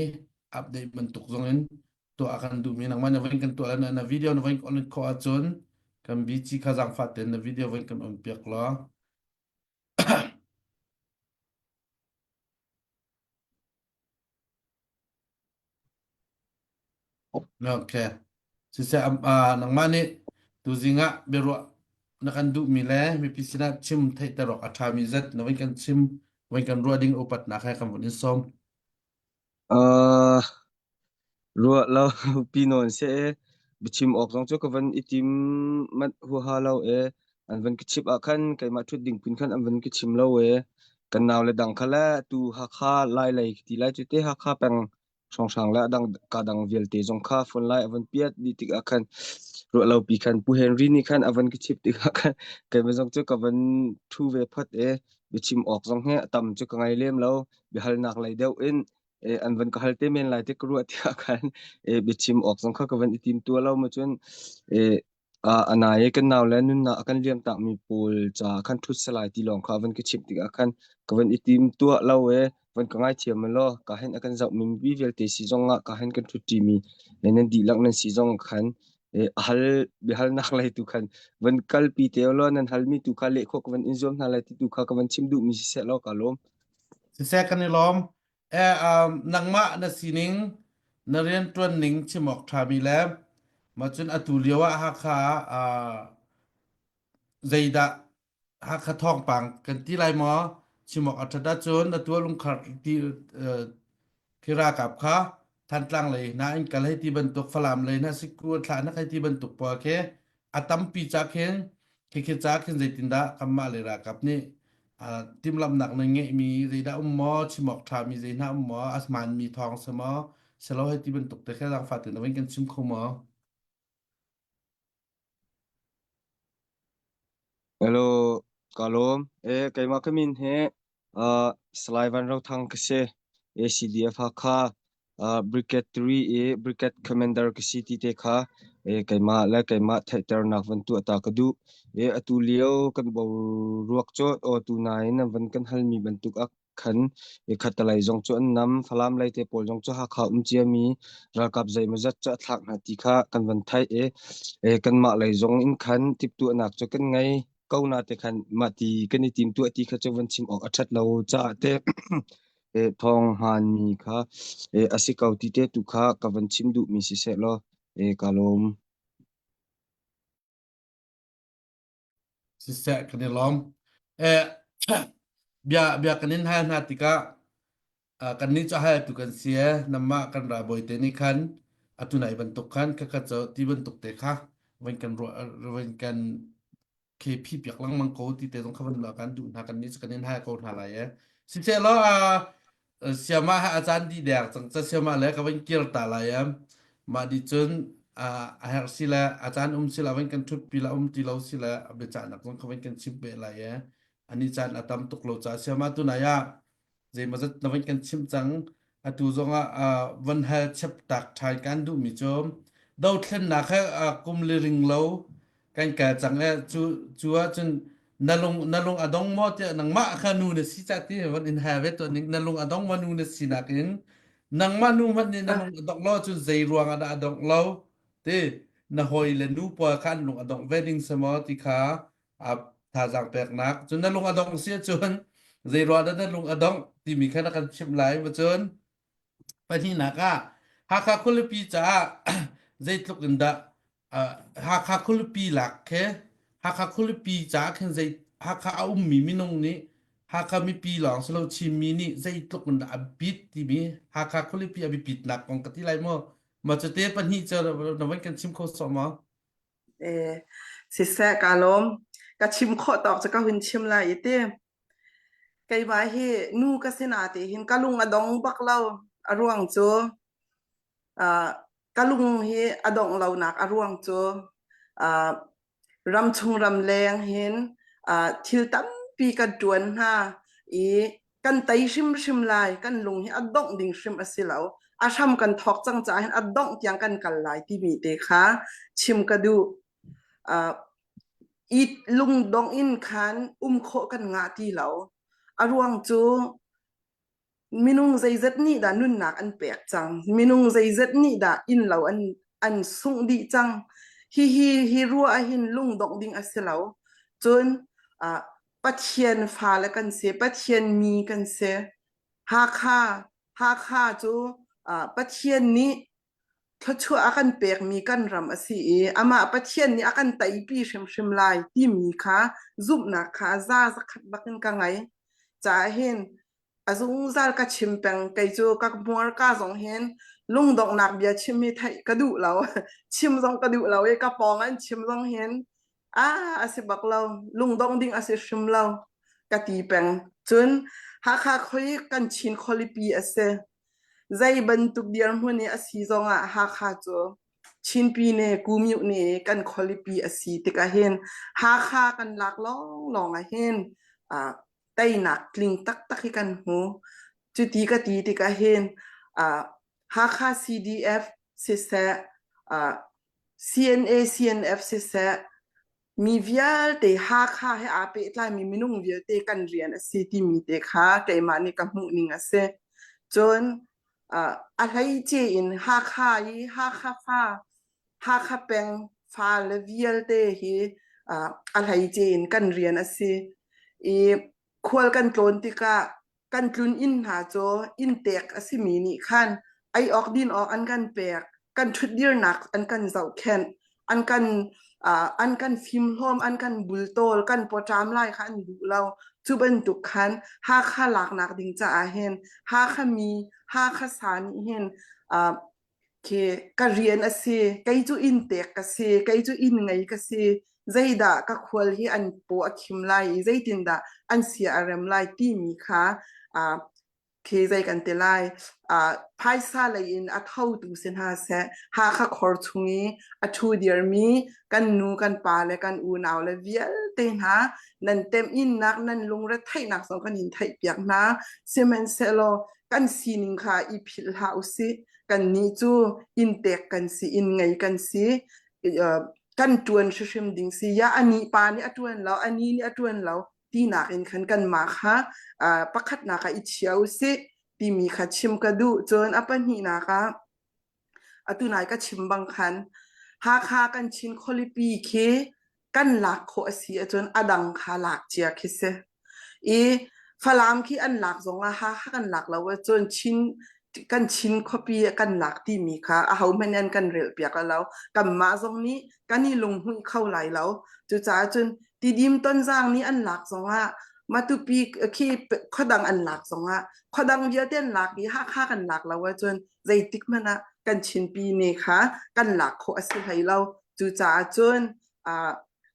update bantuk zong in tuah a kan duhmi nangmah na van kan tuah le na video na van on khawh ahcun kan BG kha zaangfah tein na video van kan on piak law Okay. Siseh nangmah nih tuzing ah biaruah na kan duhmi le mipi sinah chim theihter awk a ṭhami zat na voi kan chim voi kan ruah ding upatnak he kan vun in sawm. Uh, ruah lo pi nawn se e biachim awk zong cu ka van i tim manh huaha lo e an van ka chip ah khan keimah ṭhut ding phun khan an van ka chim lo e kan nau le dang kha le tu Hakha lai lei ti lai cu te Hakha peng hrawnghrang le a dang ka dang vialte zong kha phone lai a van piat dih tikah khan ruah lo pi khan Pu Henry nih khan a van ka chip tikah khan keimah zong cu ka van ṭhu ve phot e biachim awk zong he a tam cu ka ngai lem lo biahalnak lei deuh in e, an van ka hal te men lai te ka ruah tikah khan e, biachim awk zong kha ka van i tim tua lo ma cun e, A nai i kan naule nunnak a kan liamtakmi pawl caah khan ṭhut salai ti lawng kha a van ka chimh tikah khan ka van i tim tuah lo ee van ka ngaithiam law ka hin a kan zohmi mipi vialte si zongah ka hin kan ṭhutṭimi nan dihlak nan si zong khan a hal biahalnak lei tu khan van kalpi te law nan halmi tu kha leh khawh ka van in zuam hna lai ti tu kha ka van chim duhmi siseh law ka lawm. Siseh kan i lawm. Eh, um, nangmah na sining, na rianṭuan ning chim awk ṭhami le mah cun atu lio ah Hakha ah zeidah Hakha thawngpang kan ti lai maw? Chim awk a ṭhat ahcun atu ah lungkhar ti uh, khi ralkap kha Thantlang lei hna in kal hei ti bantuk Falam lei hna sikku thlah nak hei ti bantuk pawl khi a tampi ca khin khikhi ca khin zeitindah kanmah le ralkap nih timhlamhnak nan ngeihmi zeidah um maw chim awk ṭhami zei hna um maw a hmaanmi thawng si maw silo hei ti bantuk te kha zaangfah tein na kan chim kho maw? Hello, ka lawm. Eh, keimah ka min he uh, Salai Van Ro Thang ka si. ACDF Hakha uh, Brigade 3 i Brigade Commander ka si ti te kha eh, keimah le keimah theihternak van tuah ta ka duh. Eh, atu lio kan boruak cu aw tu nain an van kan halmi bantuk ah khan i khattelei zong cu an nam. Falam lei te pawl zong cu Hakha um ciami ralkap zeimawzat cu a thlak hna ti kha kan van theih i e, kanmah lei zong in khan timhtuahnak cu kan ngei ko na te khan mah ti kan i timtuah ti kha cu van chim awk a ṭhat lo caah te e, thawng hmaanmi kha e, a si ko ti te tu kha ka van chim duhmi siseh law e, ka lawm. Siseh kan i lawm. Eh, bia bia kan in hal hna tikah uh, kannih cu haltu kan si e namah kan ralbawi te nih khan atu nai bantuk khan khakha cu ti bantuk te kha van kan ruah van kan KP piak lengmang ko ti te zong kha van la kan duh hna kan nih kan in hai ko hna lai e siseh law a siama ha a caan di dek cang ca siama le ka van kir ta lai e mah di cun a herh si le a caan um si la van kan thut pi la um ti lo si le a biachahnak zong kha van kan chim pe lai e ani caan a tam tuk lo ca siama tu nai ah zeimawzat na van kan chimh cang. Atu zongah uh, van hal chap tak ṭhan kan duhmi cu dothlennak he uh, kum li ring lo kan kal cang e cu cu ahcun na lung na lung a dong maw tiah nangmah kha nu na si ca ti van in have to ning na lung a dong ma nu na si nakin nangmah nu hmanh nih na lung a dong lo cun zei ruang ah dah a dong lo ti na hawi le nu pawl kha an lung a dong ve ding si maw ti kha a thazaang peknak cun na lung a dong si ahcun zei ruah dah na lung a dongh timi kha na kan chimh lai ma cun pahnihnak ah Hakha khualipi caah zeitluk in dah Hakha khualipi lak khi Hakha khualipi caah khin zei Hakha a ummi minung nih Hakha mipi lawng si lo Chinmi nih zeitluk in dah a biapit timi Hakha khualipi a biapitnak kong ka ti lai maw ma cute pahnih cu na van kan chim kho sawh maw Eh, siseh ka lawm. Ka chim khawh tawk cu ka hun chim lai i ti. Keimah hi nu ka si na ti hin ka lung a dong bak lo. A ruang cu uh, ka lung hi a dongh lonak a ruang cu uh, ramchung ramleng hin uh, thil tampi kan ṭuan hna i kan tei hrimhrim lai kan lung hi a dongh ding hrim a si lo a hram kan thawk cang caah hin a dongh tiang kan kal lai timi te kha chim ka duh uh, i lungdong in khan um khawh kan ngah ti lo a ruang cu minung zeizat nih dah nunnak an pek cang minung zeizat nih dah inn lo an an sungh dih cang hi hi hi ruah ah hin lungdongh ding a si lo cun uh, Pathian fale kan si, Pathian mi kan si. Hakha, Hakha cu uh, Pathian nih thluachuah a kan pekmi kan ram a si i amah Pathian nih a kan teipi hrimhrim lai timi kha zumhnak kha za zakhat bakin ka ngei. Caah hin a zungzal ka chim peng kei cu ka hmurka zong hin lungdonghnak bia chim hi theih ka duh lo chim zong ka duh lo i ka pawng an chim zong hin ah a si bak lo lungdong ding a si hrim lo ka ti peng cun Hakha khoi kan Chin khualipi a si zei bantuk dirhmun i a si zongah Hakha cu Chinpi ne Kumyu ne kan khualipi a si tikah hin Hakha kan lak lawnglawng ah hin ah teinak tling taktak hi kan hmu cuti ka ti tikah hin ah Hakha CDF siseh ah CNA CNF siseh mi vialte Hakha he aa pehtlaimi minung vialte kan rian a si timi te kha keimah nih ka hmuh ning a si. Cun uh, a hleice in Hakha i Hakha fa Hakha peng fale vialte hi uh, a hleice in kan rian a si. I khual kan tlawn tikah kan tlun inn hna cu inntek a simi nih khan ei awk din awk an kan pek kan ṭhutdirnak an kan zohkhenh an kan uh, an kan fimhlawm an kan bultawl kan pawṭam lai kha an duh lo cu bantuk khan Hakha laknak ding caah hin Hakha mi Hakha sa nih hin uh, khi ka rian a si kei cu inn pek ka si kei cu inn ngei ka si zeidah ka khual hi an paw a khim lai i zeitindah an sia a rem lai timi kha uh, khi zei kan ti lai uh, phaisa lei in a thotu si hna seh Hakha khor chung i a ṭhu dirmi kan nu kan pa le kan unau le vialte hna nan temhinnak nan lungre theihnak zong kan in theihpiak hna sihmanhsehlaw kan sining kha i philh hlah usih kannih cu inntek kan si inn ngei kan si kan ṭuan hrimhrim ding si ya ani pa nih a ṭuan lo ani nih a ṭuan lo tinak in khan kanmah kha pakhatnak ah i chia usih timi kha chim ka duh cun a pahnihnak ah atu nai ka chim bang khan Hakha kan Chin khualipi khi kan lak khawh a si ahcun a dang kha lak cia khi si. I Falam khi an lak zong ah Hakha kan lak lo ahcun Chin kan Chin khuapi kan lak timi kha ahohmanh an kan relh piak lo. Kanmah zong nih kan i lunghmuih kho lai lo. Cucaah cun Tidim Tonzang nih an lak zong ah Matupi khi khuadang an lak zong ah khuadang vialte an lak i Hakha kan lak lo ahcun zeitik hmanh ah kan Chinpi ne kha kan lak khawh a si hlei lo. Cucaah cun uh,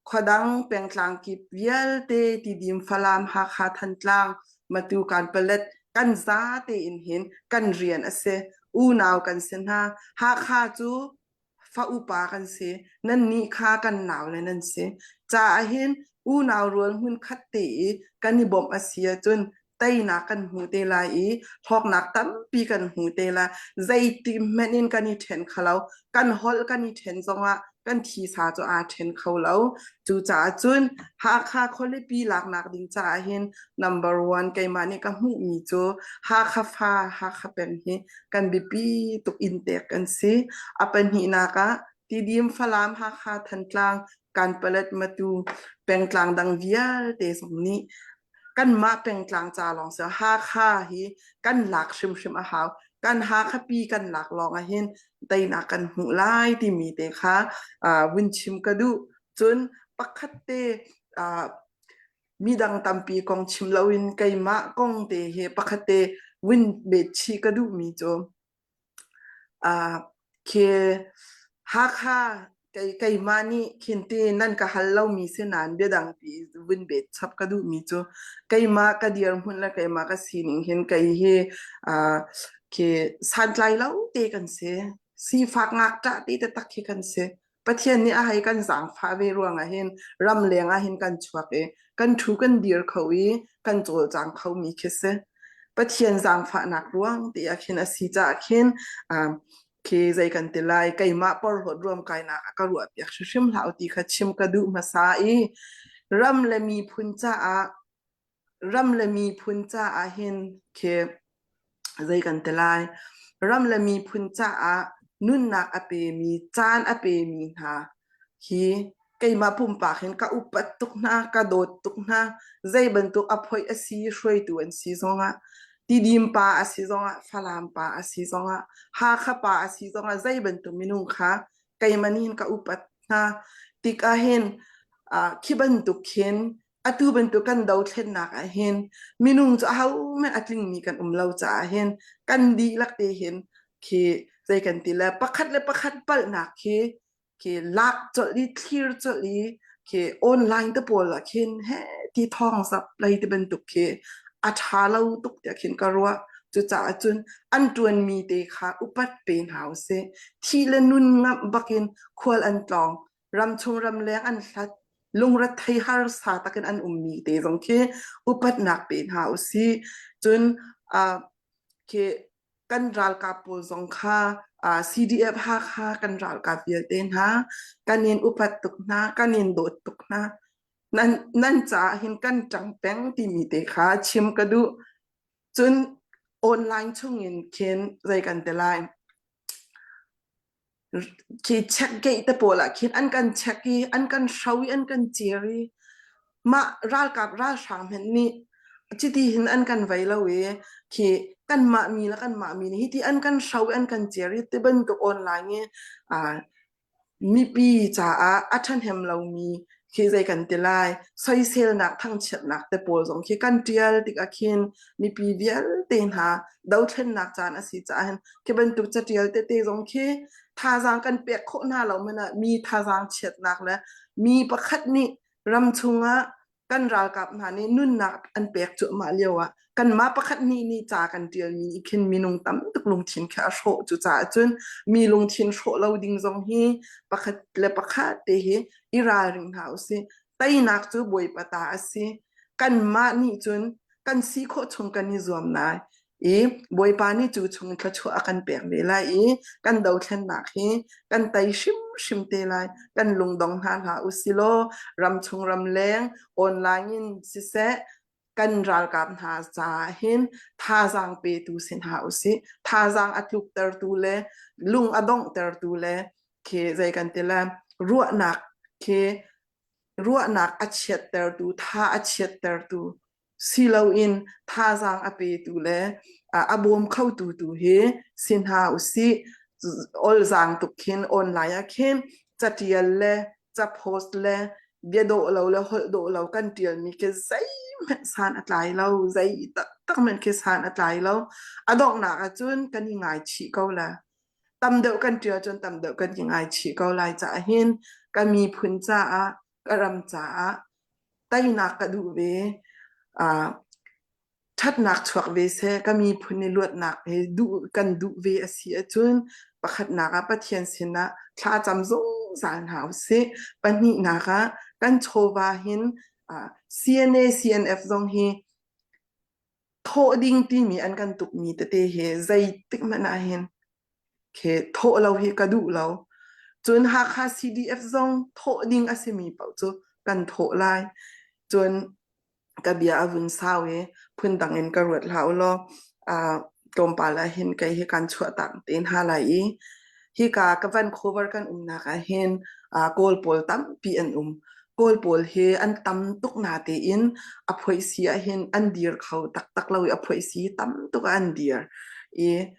Khuadang pengtlang kip vialte Tidim, Falam, Hakha, Thantlang, Matu, Kanpalet kan za tein hin kan rian a si. Unau kan si hna. Hakha cu fa upa kan si. Nannih kha kan naule nan si. Caah hin unau rual hmunkhat te i kan i bawmh a si ahcun teinak kan hmu te lai i hlawknak tampi kan hmu te lai. Zeiti hmanh in kan i ṭhen kho lo. Kan holh kan i ṭhen zongah kan thisa cu aa ṭhen kho lo. Cucaah cun Hakha khualipi laknak ding caah hin number one keimah nih ka hmuhmi cu Hakha fa Hakha peng hi kan biapi tuk in tek kan si. A pahnihnak ah Tidim, Falam, Hakha, Thantlang, Kanpalet, Matu, pengtlang dang vialte zong nih kanmah pengtlang ca lawng si Hakha hi kan lak hrimhrim a hau. Kan Hakha pi kan lak lawng ah hin teinak kan hmuh lai timi te kha uh, vun chim ka duh. Cun pakhat te uh, midang tampi kong chim loin keimah kong te hi pakhat te vun bet chih ka duhmi cu Uh, khi Hakha kei keimah nih khin ti nan ka hal lomi si nain biadang pi vun bet chap ka duhmi cu keimah ka dirhmun le keimah ka sining hin kei hi uh, khi santlai lo te kan si. Sifak ngakṭah ti taktak khi kan si. Pathian nih a hei kan zaangfah ve ruangah hin ramleng ah hin kan chuak i kan ṭhu kan dir kho i kan cawlcang khomi khi si. Pathian zaangfahnak ruang ti ah khin a si caah khin um, khi zei kan ti lai keimah porhlawt ruamkainak a ka ruahpiak hrimhrim hlah u ti kha chim ka duh hmasa i ram le miphun caah ram le miphun caah hin khi zei kan ti lai ram le miphun caah nunnak a pemi caan a pemi hna hi keimah pumpak hin ka upat tuk hna ka dawt tuk hna zei bantuk a phoih a si hruaitu an si zongah Tidim pa a si zongah Falam pa a si zongah Hakha pa a si zongah zei bantuk minung kha keimah nih hin ka upat hna tikah hin khi bantuk khin atu bantuk kan dothlennak ah hin minung cu ahohmanh a tlingmi kan um lo caah hin kan dihlak te hin khi zei kan ti le pakhat le pakhat palhnak khi khi lak colh i thlir colh i khi online te pawl ah khin he ti thawng zap lei ti bantuk khi a ṭha lo tuk tiah khin ka ruah. Cucaah cun an ṭuanmi te kha upat pe hna usih. Thih le nun ngamh bakin khual an tlawng. Ramchung ramleng an hlat. Lungrethei harsa takin an ummi te zong khi upatnak pe hna usih. Cun uh, khi kan ralkap pawl zong kha uh, CDF Hakha kan ralkap vialte hna kan in upat tuk hna, kan in dawt tuk hna. Nan, nan caah hin kan ṭang peng timi te kha chim ka duh. Cun online chungin khin zei kan ti lai. Khi check gate te pawl ah khin an kan check i an kan hro i an kan cir i mah ralkap ralhrang hmanh nih chiti hin an kan vei lo i khi kanmah mi le kanmah mi nih hiti an kan hro i an kan cir i ti bantuk online i uh, Mipi caah a ṭhahnem lomi khi zei kan ti lai, soiselnak, thangchiatnak te pawl zong khi kan ṭial tikah khin mipi vialte hna dothlennak caan a si caah hin khi bantuk caṭial tete zong khi thazaang kan pek khawh hna lo hmanh ah mi thazaang chiatnak le mi pakhat nih ram chungah kan ralkap hna nih nunnak an pek cuahmah lio ah kanmah pakhat nih nih ca kan ṭialmi nih khin minung tam tuk lungthin khi a hrawh. Cucaah cun mi lungthin hrawh lo ding zong hi pakhat le pakhat te hi i ralring hna usih. Teinak cu Bawipa ta a si. Kanmah nih cun kan si khawh chung kan i zuam lai i Bawipa nih cu chung thluachuah a kan pek ve lai i kan dothlennak hi kan tei hrimhrim te lai. Kan lungdong hna hlah usilaw ramchung ramleng online in siseh kan ralkap hna caah hin thazaang petu si hna usih. Thazaang a tluktertu le lung a donghtertu le khi zei kan ti le ruahnak khi ruahnak a chiattertu, tha a chiattertu si loin thazaang a petu le a bawm khotu tu hi si hna usih. Olzaang tuk khin online ah khin catial le ca post le bia dawh lo le holh dawh lo kan ṭialmi khi zeihmanh san a tlai lo, zei taktak hmanh khi san a tlai lo. A donghnak ahcun kan i ngaichih ko la. Tam deuh kan ṭial cun tam deuh kan i ngaichih ko lai caah hin kan miphun caah. Ka ram caah teinak ka duh ve. Uh, ṭhatnak chuak ve seh, ka miphun i luatnak hi duh kan duh ve a si ahcun pakhatnak ah Pathian sinah thla cam zungzal hna usih. Pahnihnak ah kan chawva hin uh, CNA CNF zong hi thawh ding timi an kan tukmi tete hi zeitik hmanh ah hin khi thawh lo hi ka duh lo. Cun Hakha CDF zong thawh ding a simi paoh cu kan thawh lai. Cun ka bia a vun sau i phundang in ka ruat hlah u law uh, tlawmpal ah hin kei hi kan chuahtak te hna lai i hika ka Vancouver kan umnak ah hin uh, Kawl pawl tampi an um. Kawl pawl hi an tam tuk na tein a phoihsi ah hin an dir kho taktak lo i a phoihsi tam tuk ah an dir. I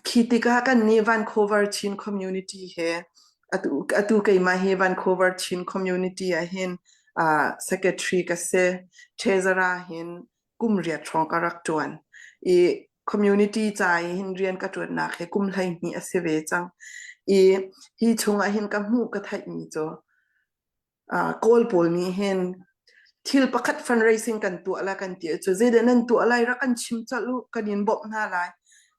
khi tikah kan nih Vancouver Chin community he atu atu keimah hi Vancouver Chin community ah hin uh, secretary ka si treasurer hin kum riat hrawng ka rak ṭuan i community ca i hin rian ka ṭuannak hi kum 12 a si ve cang i hi chungah hin ka hmuh ka theihmi cu Kawl pawl nih hin thil pakhat fundraising kan tuah la kan ti cu zeidah nan tuah lai rak kan chim colh u kan in bawmh hna lai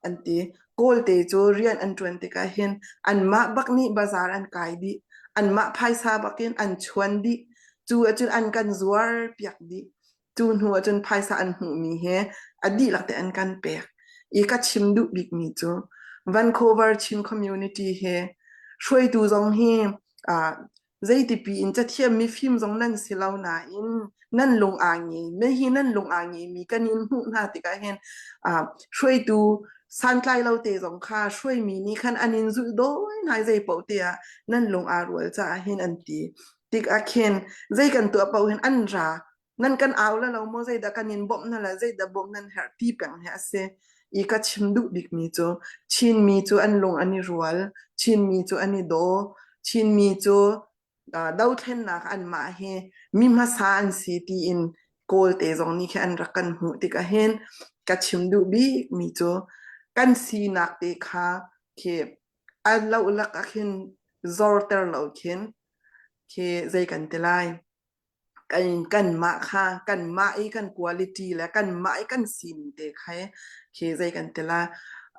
an ti. Kawlte cu rian an ṭuan tikah hin anmah bak nih bazaar an kai dih anmah phaisa bakin an chuan dih cu ahcun an kan zuar piak dih cu hnu ahcun phaisa an hmuhmi he a dihlak te an kan pek i ka chim duh bikmi cu Vancouver Chin community he hruaitu zong hi uh, Zeitipi in cathiam mifim zong nan si lo nain nan lung aa nge. Mi hi nan lung aa ngemi kan in hmuh hna tikah hin uh, hruaitu santlai lo te zong kha hruaimi nih khan an in zulh dawi hna zei paoh te ah nan lung aa rual caah hin an ti. Tik ah khin zei kan tuah paoh hin an ra nan kan au la lo maw zeidah kan in bawmh hna la zeidah bawmh nan herh ti peng hi a si i ka chim duh bikmi cu Chinmi cu an lung an i rual Chinmi cu an i daw Chinmi cu uh, dothlennak anmah hi mi hmasa an si tiin Kawlte zong nih khi an rak kan hmuh tikah hin ka chim duh bikmi cu kan sinak te kha khi an lohlak ah khin zorter lo khin khi zei kan ti lai kan kanmah kha kanmah i kan quality le kanmah i kan sining te kha khi zei kan ti la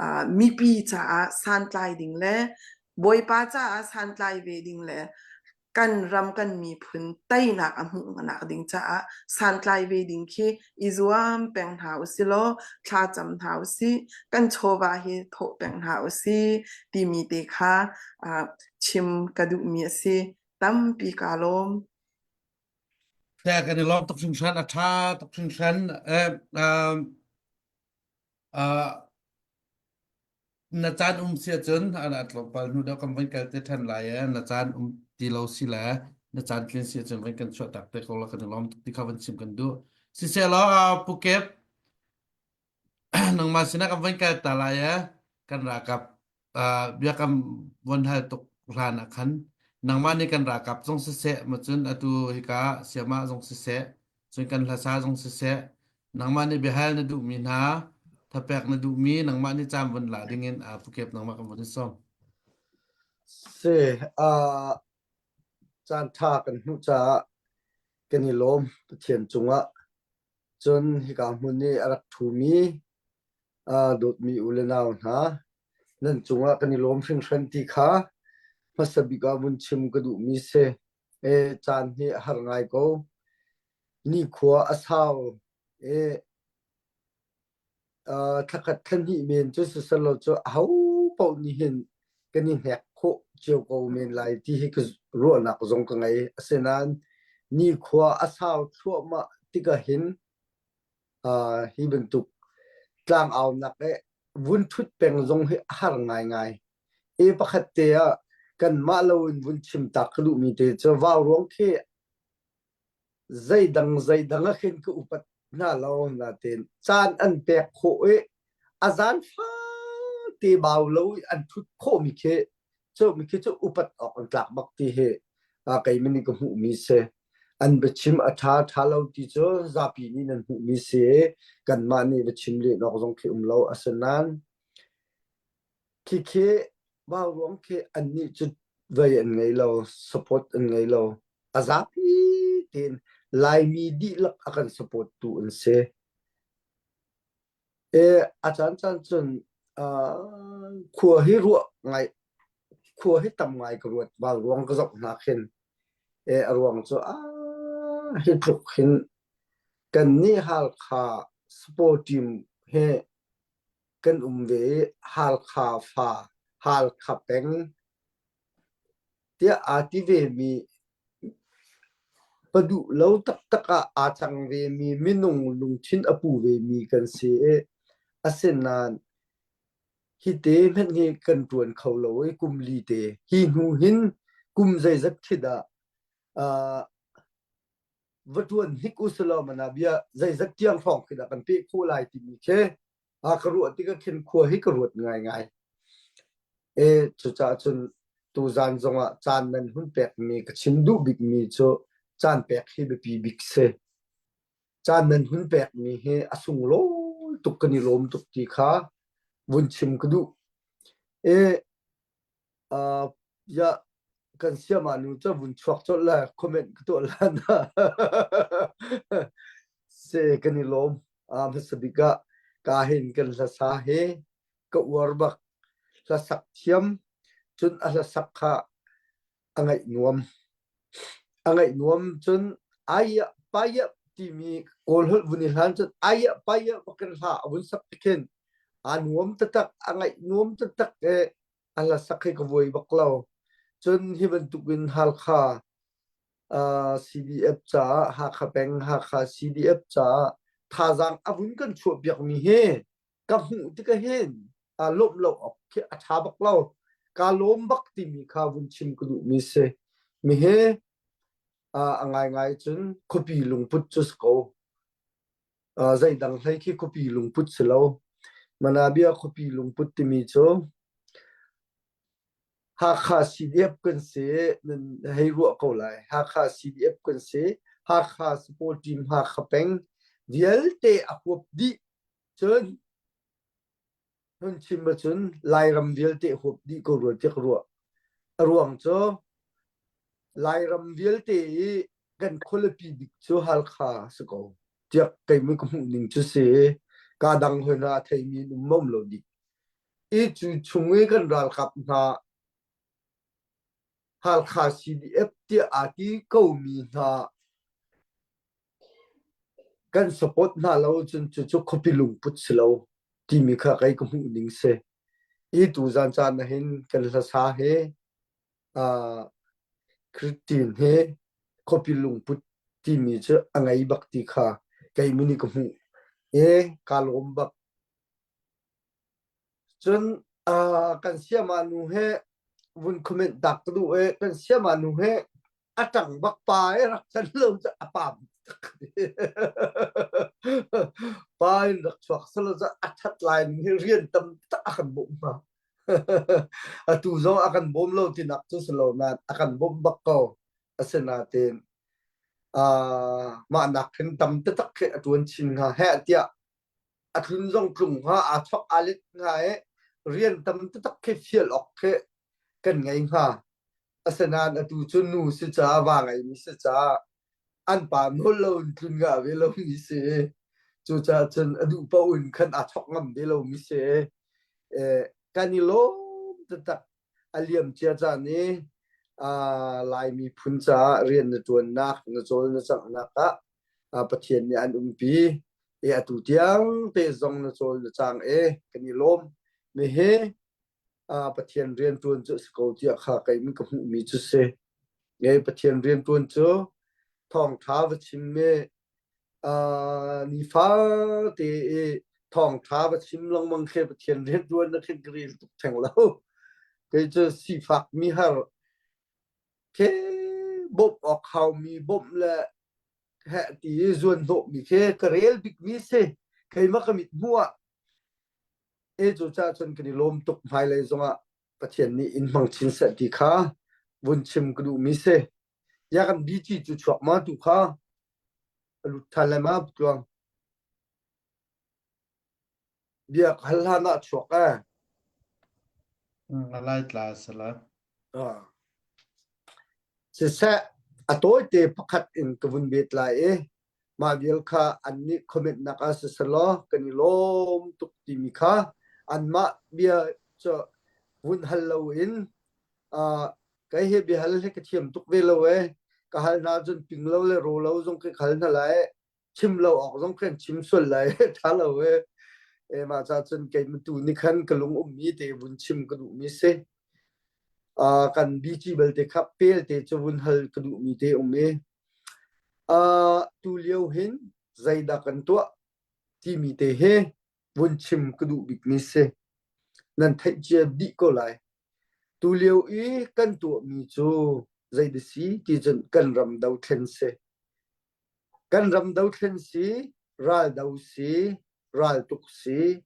uh, mipi caah santlai ding le Bawipa caah santlai ve ding le kan ram kan miphun teinak a hmuhnak ding caah santlai ve ding khi i zuam peng hna usilaw thla cam hna usih kan chawva hi thawh peng hna usih timi te kha uh, chim ka duhmi a si tampi kaa lawm. Te kan i lawm tuk hringhran, a ṭha tuk hringhran. Eh, um, uh, na caan um si ahcun ana tlawmpal hnu deuh kan van kal te ṭhan lai e. Na caan um ti lo si le na caan tlin si ahcun van kan chuah tak te ko la kan i lawm tuk ti kha van chim kan duh. Siseh law, uh, Pu Kep, nangmah sinah kan van kal ta lai e. Kan ralkap biakam von hal tuk hlan ah khan nangmah nih kan ralkap zong siseh macun atu hika siamah zong siseh cun kan hlasa zong siseh nangmah nih biahal na duhmi hna thapek na duhmi nangmah nih caan von la dingin a pukep nangmah kan von in sawm. Si, uh, caan ṭha kan hmuh caah kan i lawm Pathian cungah. Cun hika hmun i a rak ṭhumi uh, dawtmi u le nau hna, nan cungah kan i lawm hringhran ti kha hmasa bik ah vun chim ka duhmi si. E, caan hi a har ngai ko. Nikhua a sau i uh, thlakhat thlahnih men cu siselo cu aho paoh nih hin kan i hnek khawh cio ko men lai ti hi ka ruahnak zong ka ngei. Asinain nikhua a sau thluahmah tikah hin uh, hi bantuk tlangaunak le vun ṭhut peng zong hi a har ngaingai. E pakhat te ah kanmah loin vun chim tak ka duhmi te cu vauruang khi zeidang zeidang ah khin ka upat hna lo natein caan an pek khawh i a zan fate bau lo i an ṭhut khawhmi khi cu mi khi cu upat awk an tlak bak ti hi keimah nih ka hmuhmi si. An biachim a ṭha ṭha lo ti cu zapi nih nan hmuhmi si i kanmah nih biachim leh awk zong khi um lo. Asinain khikhi vauruang khi annih cu vei an ngei lo, support an ngei lo. A zapi tein Laimi dihlak a kan support tu an si. E, a caan caan cun uh, khua hi ruah ngai khua hi tam ngai ka ruat val ruang ka zoh hna khin e a ruang cu a hi tluk hin kan nih Halkha sport team he kan um ve i Halkha fa Halkha peng tiah aa ti vemi pa duh lo taktak ah aa cang vemi minung lungthin a pu vemi kan si i asinain hi te hmanh hi kan ṭuan kho lo i kum li te hi hnu hin kum zeizat khi dah uh, va ṭuan hnik usalaw mana bia zeizat tiang hrawng khi dah kan peh khawh lai timi khi a ka ruah tikah khin khua hi ka ruat ngaingai. E cucaah cun tuzan zongah caan nan hun pekmi ka chim duh bikmi cu caan pek hi biapi bik si. Caan nan hun pekmi hi a sunglawi tuk kan i lawm tuk ti kha vun chim ka duh. E Uh, ya kan siama nu cu vun chuak colh le comment ka tuah lan. Se kan i lawm. Uh, hmasa bik ah ka hin kan hlasa he ka uar bak. Hlasak thiam cun a hlasak kha a ngaih nuam. A ngaih nuam cun aiah paiah timi kawl holh vun i hlan cun aiah paiah bakin hla a vun sak tikhin aa nuam taktak a ngaih nuam taktak e a hlasak hi ka vuai bak lo. Cun hi bantukin Halkha uh, CDF caah Hakha peng Hakha CDF caah thazaang a vun kan chuah piakmi hi ka hmuh tikah hin aa lawmh lo awk khi a ṭha bak lo. Kaa lawm bak timi kha vun chim ka duhmi si. Mi he uh, a ngaingai cun khuapi lungput cu si ko. Uh, zeidang hlei khi khuapi lungput si lo. Manabia khuapi lungput timi cu Hakha CDF kan si nan hei ruah ko lai. Hakha CDF kan si. Hakha support team Hakha peng vialte a huap dih. Cun hun chim ahcun Lairam vialte huap dih ko rua tiah ka ruah. A ruang cu Lairam vialte i kan khualipi bik cu Halkha si ko. Tiah keimah ka hmuh ning cu si. Ka dang hoi hna a theimi an um mom lo dih. I cu chung i kan ralkap hna Halkha CDF tiah aa ti komi hna kan support hna lo cun cucu khuapi lungput si lo timi kha kei ka hmuh ning si. I tuzan caan ah hin kan hlasa he uh, Christine he khuapi lungput timi cu a ngei bak ti kha kei nih ka hmuh. E ka lawm bak. Cun uh, kan siama nu he vun comment tak ka duh e kan siama nu he a ṭang bak pa e rak can lo cu a pam pa in rak chuak salo cu a ṭhat lai ning hi rian tam tak a kan bawmh hnga atu zong a kan bawm lo tinak cu si lo nain a kan bawmh bak ko asinain uh, mah nak hin tam taktak khi a ṭuan chin hnga heh tiah a tlun zong tlung hnga aa chok aa let hnga i rian tam taktak khi fial awk khi kan ngei hnga Asinain atu cu nu si caah va ngeimi si caah an pa nawl lo in tlun ngah ve lomi si. Cucaah cun a duh paoh in khan aa chok ngam ve lomi si. Eh, kan i lawm taktak. A liam cia caan i ah, Lai miphun caah rian na ṭuannak, na cawl na canghnak ah ah, Pathian nih an umpi. E atu tiang te zong na cawl na cang e kan i lawm. Nihi ah Pathian rianṭuan cu a si ko tiah kha kei ka hmuhmi cu si. Nge Pathian rianṭuan cu thawngṭha va chim i uh, nifate i thawngṭha va chim lengmang khi Pathian rianṭuan na khin ka rel tuk theng lo. Kei cu sifak mi har ke bawmh awk haumi bawmh le heh ti i zuan hnawhmi khi ka rel bikmi si. Keimah ka mit hmuh ah E cucaah cun kan i lawm tuk hmailei zongah Pathian nih in hmang chin seh ti kha vun chim ka duhmi si. Ya kan BG cu chuak ma tu kha a lut ṭhan lai ma tluang. Bia ka hal hlan ah chuak eh. A lai tla sala. Ah. Siseh. A tawite pakhat in ka vun bet lai i mah vial kha annih comment nak ah siselaw kan i lawm tuk timi kha anmah bia cu vun hal loin uh, kai he bia hal he ka thiam tuk ve lo e ka hal hna cun ping lo le ro lo zong ka hal hna lai chim lo awk zong khan chim sual lai tha lo e e mah ca cun kei tu ni khan ka lung ummi te vun chim ka duhmi si uh, kan BG belte kha pel te cu vun hal ka duhmi te um i uh, tu lio hin zeidah kan tuah timi te he vun chim ka duh bikmi si nan theih cia dih ko lai tu lio i kan tuahmi cu zei si ti cun kan ram dothlen si Kan ram dothlen si, raldo si, raltuk si,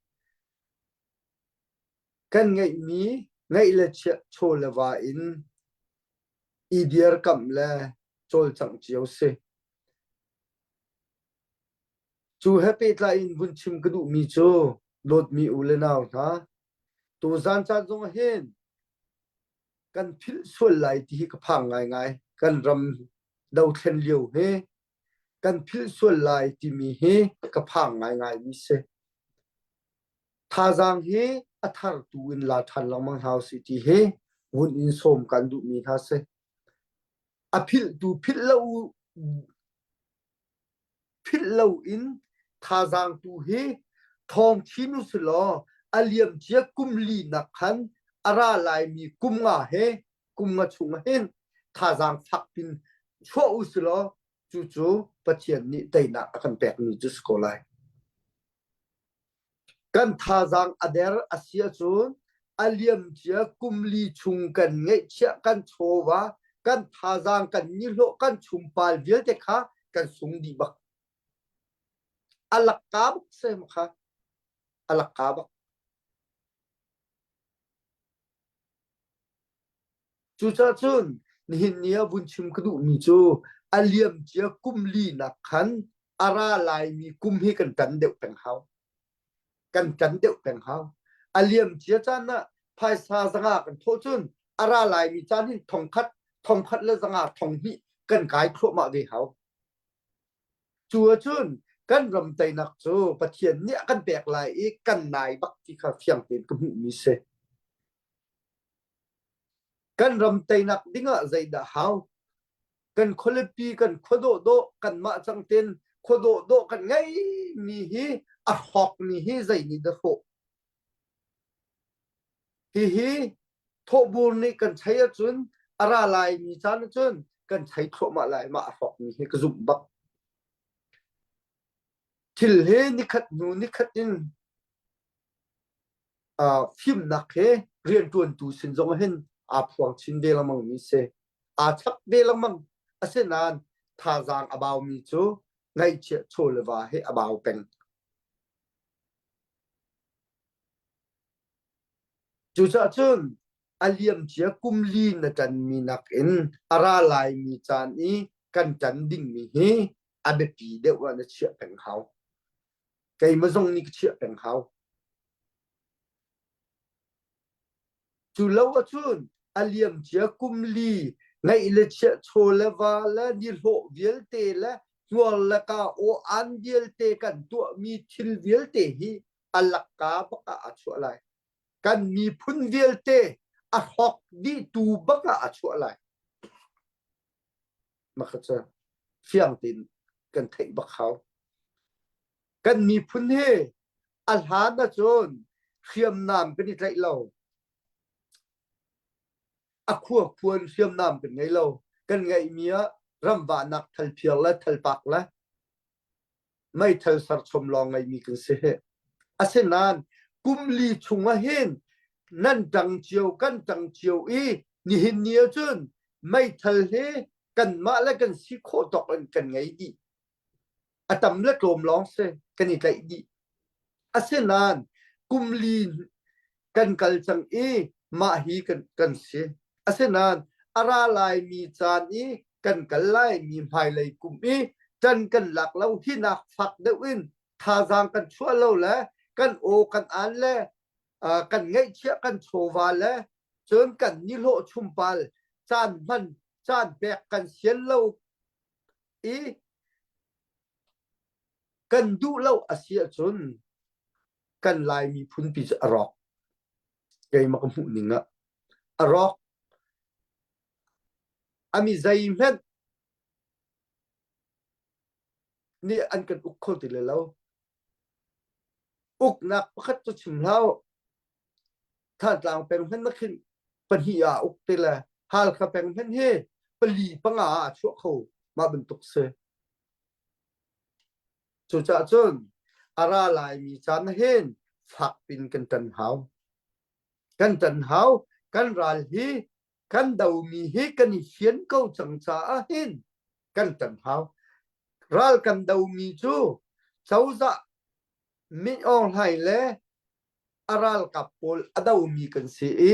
kan ngeihmi ngeih le chiah chaw le va in i dirkamh le cawlcangh cio si. Cu he pehtlai in vun chim ka duhmi cu dawtmi u le nau hna, tuzaan caan zong ah hin kan philh sual lai ti hi ka phang ngaingai. Kan ram dothlen lio hi kan philh sual lai timi hi ka phang ngaingai mi si. Thazaang hi a thar tu in la ṭhan lengmang hna usih ti hi vun in sawm kan duhmi hna si. A philh tu philh lo philh loin thazaang tu hi thawng chin usilaw a liamcia kum linak khan a ra laimi kum nga he kum nga chung hin thazaang fak pin chuah usilaw cucu Pathian nih teinak a kan pekmi cu si ko lai. Kan thazaang a der a si ahcun a liamcia kum li chung kan ngeihchiah kan chawva kan thazaang kan nihlawh kan chumpal vialte kha kan sung dih bak. A lakka bak sem kha a lakka bak. Cucaah cun nihin ni ah vun chim ka duhmi cu a liamcia kum linak khan a ra laimi kum hi kan ṭan deuh peng hau. Kan ṭan deuh peng hau. A liamcia caan ah phaisa zanga kan thawh cun a ra laimi caan hin thongkhat, thongkhat le zanga thonghnih kan kai thluahmah ve hau. Cu ahcun kan ram teinak cu Pathian nih a kan pek lai i kan nai bak ti kha fiang tein ka hmuhmi si. Kan ram teinak dingah zeidah hau? Kan khualipi, kan khua dawhdawh, kanmah cang tein khua dawhdawh kan ngeimi hi a hrawkmi hi zei nih dah hrawh? Hihi thawhbur nih kan chei ahcun a ra laimi caan ahcun kan chei thluahmah lai mah a hrawkmi hi ka zumh bak. Thil hi nikhat hnu nikhat in fimnak he rianṭuantu sin zong hin aa phuang chin ve lengmang mi si. Aa chap ve lengmang. Asinain thazaang a baumi cu ngaihchiah chaw le va hi a bau peng. Cucaah cun a liamcia kum li na ṭanmi nakin a ra laimi caan i kan ṭan dingmi hi a biapi deuh ah na chiah peng hau. Keimah zong nih ka chiah peng hau. Cu lo ahcun a liamcia kum li ngeih le chiah chaw le va le nihlawh vialte le hnuar le ka aw an vialte kan tuahmi thil vialte hi a lakka bak ah aa chuah lai. Kan miphun vialte a hrawk dihtu bak ah aa chuah lai. Mah kha cu fiang tein kan theih bak hau. Kan miphun hi a hlan ahcun hriamnam kan i tlaih lo. A khua khua in hriamnam kan ngei lo. Kan ngeihmi ah ramvahnak thalphiar le thalpak le meithal serchom lawng ngeimi kan si. Asinain kum li chung ah hin nan ṭang cio kan ṭang cio i nihin ni ahcun meithal hi kanmah le kan si khawh tawk in kan ngei dih. A tam le tlawm lawng si kan i tlaih dih. Asinain kum li kan kal cang i mah hi kan, kan si. Asinain a ra laimi caan i kan kal laimi hmailei kum i ṭan kan lak lo hinak fak deuh in thazaang kan chuah lo le kan aw kan aan le uh, kan ngeihchiah kan chawva le cun kan nihlawh chumpal caan hman Caan pek kan sian lo i kan duh lo a si ahcun kan Lai miphun pi cu a rawk. Keimah ka hmuh ning ah a rawk. A mi zeihmanh nih an kan uk kho ti le lo. Uknak pakhat cu chim hlah. Thantlang peng hmanh na khin pahnih ah uk te le Halkha peng hmanh hi pali panga ah a chuah kho mah bantuk si. Cucaah cun a ra laimi caan hin fak pin kan ṭan hau. Kan ṭan hau. Kan ral hi kan domi hi kan i fian ko cang caah hin kan ṭan hau. Ral kan domi cu cozah Min Aung Hlaing le a ralkap pawl a domi kan si i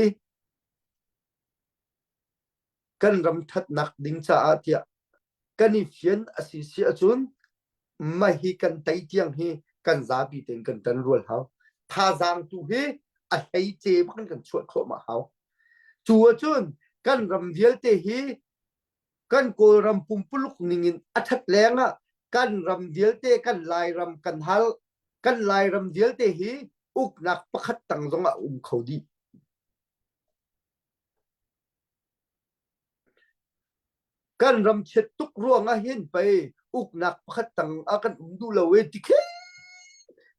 kan ram ṭhatnak ding caah tiah kan i fian a si si ahcun mah hi kan tei tiang hi kan zapi tein kan ṭan rual hau. Thazaang tu hi a hleice bak in kan chuah thluahmah hau. Cu ahcun kan ram vialte hi kan Kawlram pumpuluk ningin a ṭhat lengah kan ram vialte kan Lairam kan hal kan Lairam vialte hi uknak pakhat tang zongah a um kho dih. Kan ram chiat tuk ruangah hin pei uknak pakhat tang ah kan um duh lo e ti khi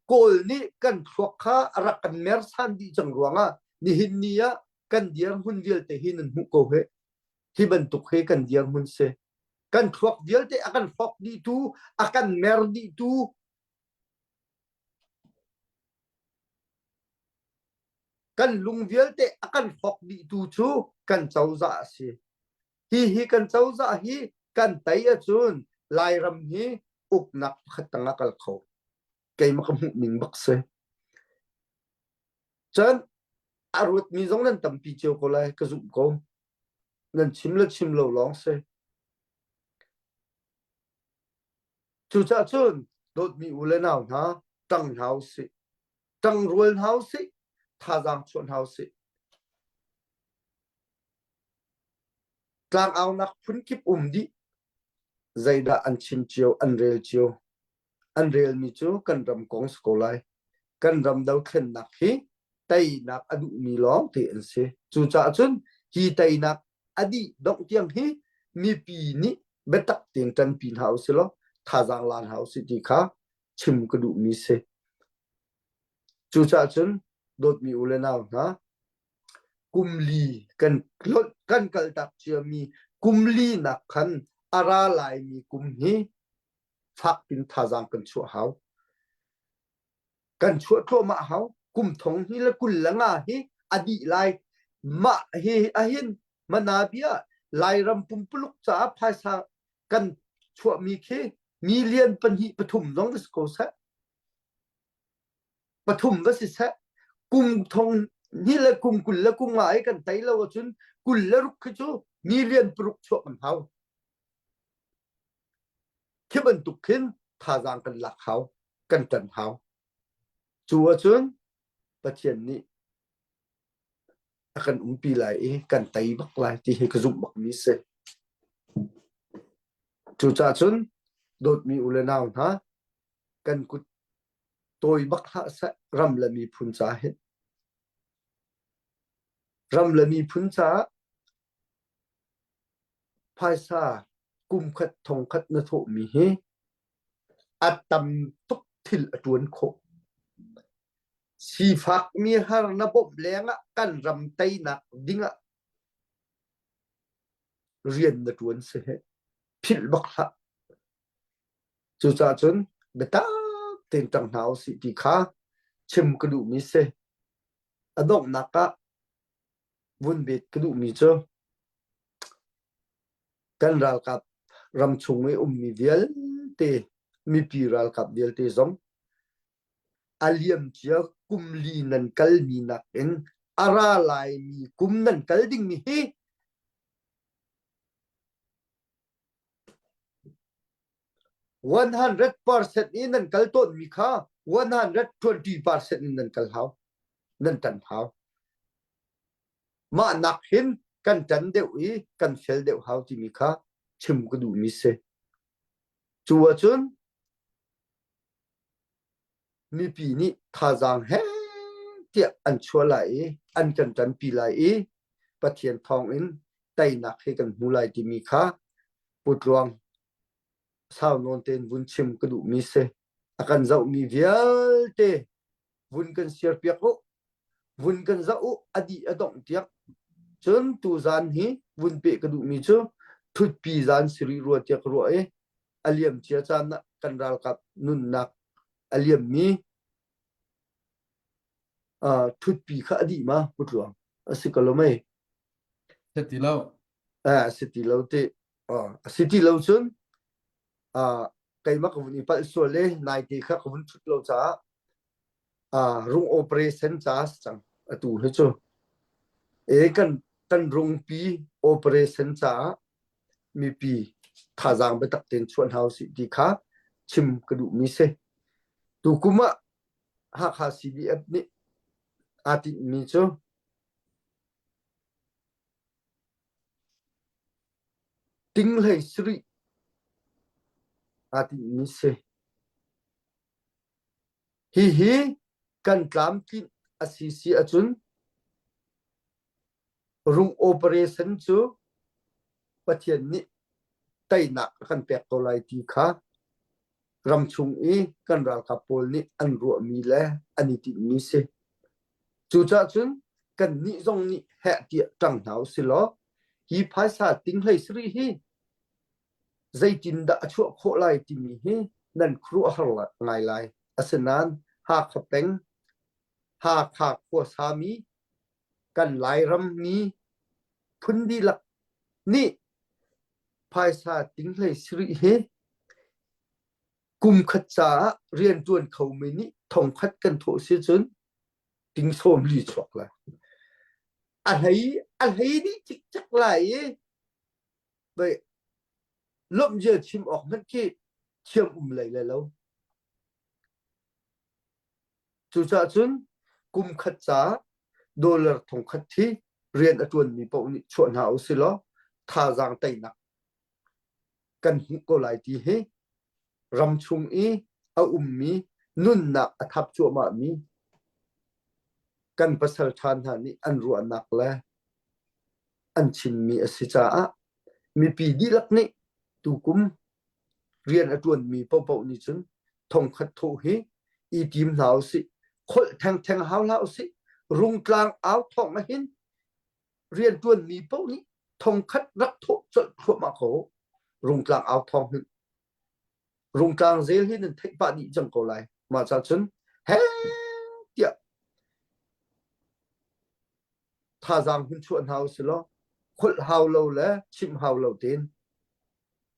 Kawl nih kan thluak kha a rak kan mersan dih cang ruangah nihin ni ah kan dirhmun vialte hi nan hmuh ko he. Hi bantuk hi kan dirhmun si. Kan thluak vialte a kan hrawk dihtu, a kan mer dihtu, kan lung vialte a kan hrawk dihtu cu kan cozah a si. Hi hi kan cozah hi kan tei ahcun Lairam hi uknak pakhat tang ah kal kho. Keimah ka hmuh ning bak si. Cun a ruatmi zong nan tampi cio ko lai ka zumh ko. Nan chim le chim lo lawng si. Cucaah cun dawtmi u le nau hna ṭang hna u sih. Ṭangrual hna u sih. Thazaang chuah hna u sih. Tlangaunak phunkip um dih. Zeidah an chim cio, an rel cio. An relmi cu kan ram kong si ko lai. Kan ram dothlennak hi teinak a duhmi lawng te an si. Cucaah cun hi teinak a dih dongh tiang hi mipi nih biatak tein ṭanpi hna usih law thazaang la hna usih ti kha chim ka duhmi si. Cucaah cun dawtmi u le nau hna, kum li kan kan kaltak ciami kum li nak khan a ra laimi kum hi fak pin thazaang kan chuah hau. Kan chuah thluahmah hau. Kum thong hi le 25 hi a dih lai. Mah hi ahin manabia Lairam pumpuluk caah phaisa kan chuahmi khi million pahnih pathum zong va si ko seh. Pathum va si seh. Kum thong hnih le kum kul le kum nga i kan tei lo ahcun 26 khi cu million paruk chuah kan hau. Khi bantuk khin thazaang kan lak hau, kan ṭan hau. Cu ahcun Pathian nih a kan umpi lai i kan tei bak lai ti hi ka zumh bakmi si. Cucaah cun dawtmi u le nau hna, kan kut tawi bak hlah seh ram le miphun ca hin. Ram le miphun caah phaisa kum khat thong khat na thawhmi hi a tam tuk thil a ṭuan khawh. Sifakmi har na bawmh lengah kan ram teinak dingah rian na ṭuan si heh. Philh bak hlah. Cucaah cun biatak tein ṭang hna usih ti kha chim ka duhmi si. A donghnak ah vun bet ka duhmi cu kan ralkap ramchung i ummi vialte mipi ralkap vialte zong a liamcia kum li nan kalmi nakin a ra laimi kum nan kal dingmi hi 100% in nan kal tawnmi kha 120% in nan kal hau nan tan hau mah nak hin kan ṭan deuh i kan fel deuh hau timi kha chim ka duhmi si. Cu ahcun mipi nih thazaang he tiah an chuah lai i an kan ṭanpi lai i Pathian thawngin teinak hi kan hmu lai timi kha Pu Tluang sau nawn tein vun chim ka duhmi si. A kan zohmi vialte vun kan siarpiak u, vun kan zoh u, a dih a dongh tiang. Cun tuzaan hi vun peh ka duhmi cu ṭhutpi zaan si rih rua tiah ka ruah i a liamcia caan ah kan ralkap nunnak a liammi uh, ṭhutpi kha a dih ma Pu Tluang? A si ko lo mei? Si ti lo. Eh, a si ti lo ti. Uh, a si ti lo cun uh, keimah ka vun i palh sual i naite kha ka vun ṭhut lo caah uh, rung operation ca si cang atu hi cu. E kan kan rungpi operation caah mipi thazaang biatak tein chuah hna usih ti kha chim ka duhmi si. Tukum ah Hakha CDF nih aa tinhmi cu Ting hlei sarih aa tinhmi si. Hihi kan tlamtlinh a si si ahcun rung operation cu Pathian nih teinak a kan pek ko lai ti kha ramchung i kan ralkap pawl nih an ruahmi le an i tinhmi si. Cucaah cun kannih zong nih heh tiah ṭang hna usih law hi phaisa ting hlei sarih hi zeitindah a chuah khawh lai timi hi nan khuaruahhar ngai lai. Asinain Hakha peng, Hakha khuasami kan Lairam mi phun dihlak nih phaisa ting hlei sarih hi kum khat caah rianṭuan khomi nih thongkhat kan thawh si cun ting 40 chuak lai. A hlei a hlei dih cikcek lai i bei lawmhzia chim awk hmanh khi thiam um lei le lo. Cucaah cun kum khat caah dollar thongkhat hi rian a ṭuanmi paoh nih chuah hna usih law thazaang teinak kan hmuh ko lai ti hi ramchung i a ummi nunnak a thap cuahmahmi kan pasal ṭha hna nih an ruahnak le an chimmi a si caah mipi dihlak nih tukum rian a ṭuanmi paohpaoh nih cun thongkhat thawh hi i tim hna usih kholh thengtheng hau hlah usih rungtlang au thawng ahhin rianṭuanmi paoh nih thongkhat rak thawh colh thluahmah ko rungtlang au thawng hin rungtlang zel hi nan theih pah dih cang ko lai mah ca cun he tiah thazaang hun chuah hna usih law kholh hau lo le chimh hau lo tein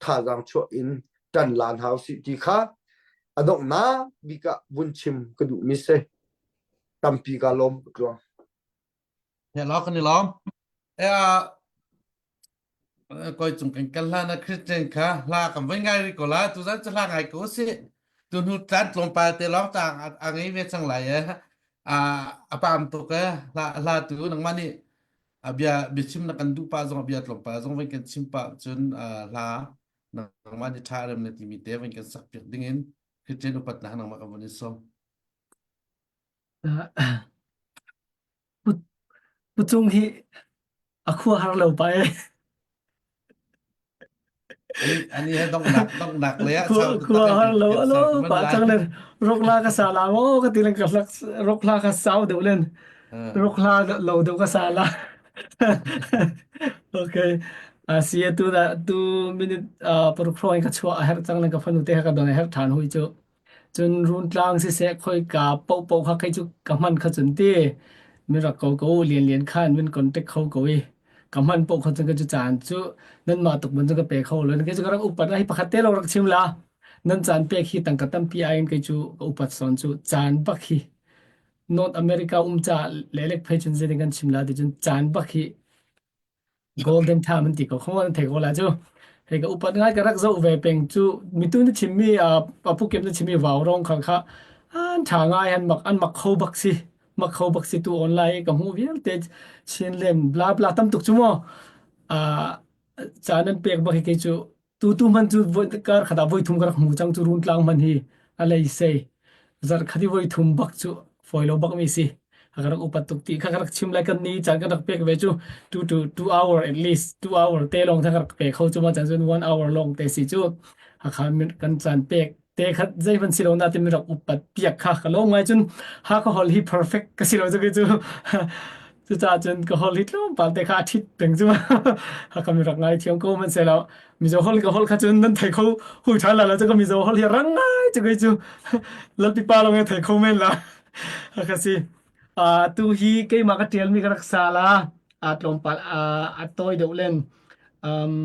thazaang chuah in ṭan lan hau sih ti kha a donghnak bik ah vun chim ka duhmi si tampi ka lawm ka tluang Hello kan i lawm. Eh koi cung kan kal hlan ah Christian kha hla kan voi ngai rih ko la tuzan cu hla ngai ko si tu hnu tlan tlawmpal te lawng tang a ngei ve cang lai eh a a pam tuk eh hla hla tu nangmah nih a bia biachim na kan duh pa zong a bia tlawmpal zong voi kan chim pa cun hla nangmah nih ṭha rem na timi te voi kan sak piak ding in Christian upat na nangmah kan von in sawm. Pu Pu Cung hi a khua har lo pa e. Ani ani he donghnak donghnak lei ah Khua sau taktak khua in har kan lo kan alo ser man pa lai. chang len rok la ka sa la mo ka ti len ka hlak rok la ka sau deuh len Uh, rok la lo deuh ka sa la. Okay. A si tu da tu minute paruk hrawng ka chuah a herh cang len ka fanu te ka don a herh than hui cu. Cun Runtlang siseh khoika paohpaoh kha kei cu ka hman kha cun ti min rak ko ko u Lianlian khan min contact kho ko i ka hman paoh kha cun ka cu caan cu nanmah tuk ban cu ka pe kho lo. Kei cu ka rak upat hi pakhat te lawng rak chim la nan caan pek hi tangka tampi ai in kei cu ka upat sawn cu caan bak hi North America um ca lelek phei cun zeitin kan chim la ti cun caan bak hi Golden time an ti ko kho an thei ko la cu hei ka upat ngai ka rak zoh ve peng cu mitu na chimmi a pukem na chimmi vau rong kha kha an tha ngai an mak an mak kho bak si. Makho bak si tu online ka hmuh vialte Chinland bla bla tam tuk cu mu. Ah caan an pek bak hi kei cu tu tu hman cu voi kar khat ah voi thum ka rak hmu cang cu Runtlang hman hi a lei sei zarh khat i voi thum bak cu fawi lo bak mi si. A ka rak upat tuk ti kha ka rak chim lai kan ni caan kan rak pek ve cu 2 to 2 hour, at least 2 hour te lawng kha ka rak pe kho cu ma caan cun 1 hour lawng te si cu hakha kan caan pek te khat zeihmanh si lo na ti mi rak upat piak kha ka lo ngai. Cun ha ka hol hi perfect ka si lo cu cu cucaah cun ka hol hi tlawmpal te kha a ṭhit peng cu ha mi rak ngai thiam ko man se lo. Mizo hol ka hol kha cun nan thei kho hui ṭhan la lo cu ka Mizo hol hi rang ngai cu kei cu lalpipa lawng he thei kho men la ka si. Tu hi keimah ka ṭialmi ka rak sa la a tlawmpal a tawi deuh len um,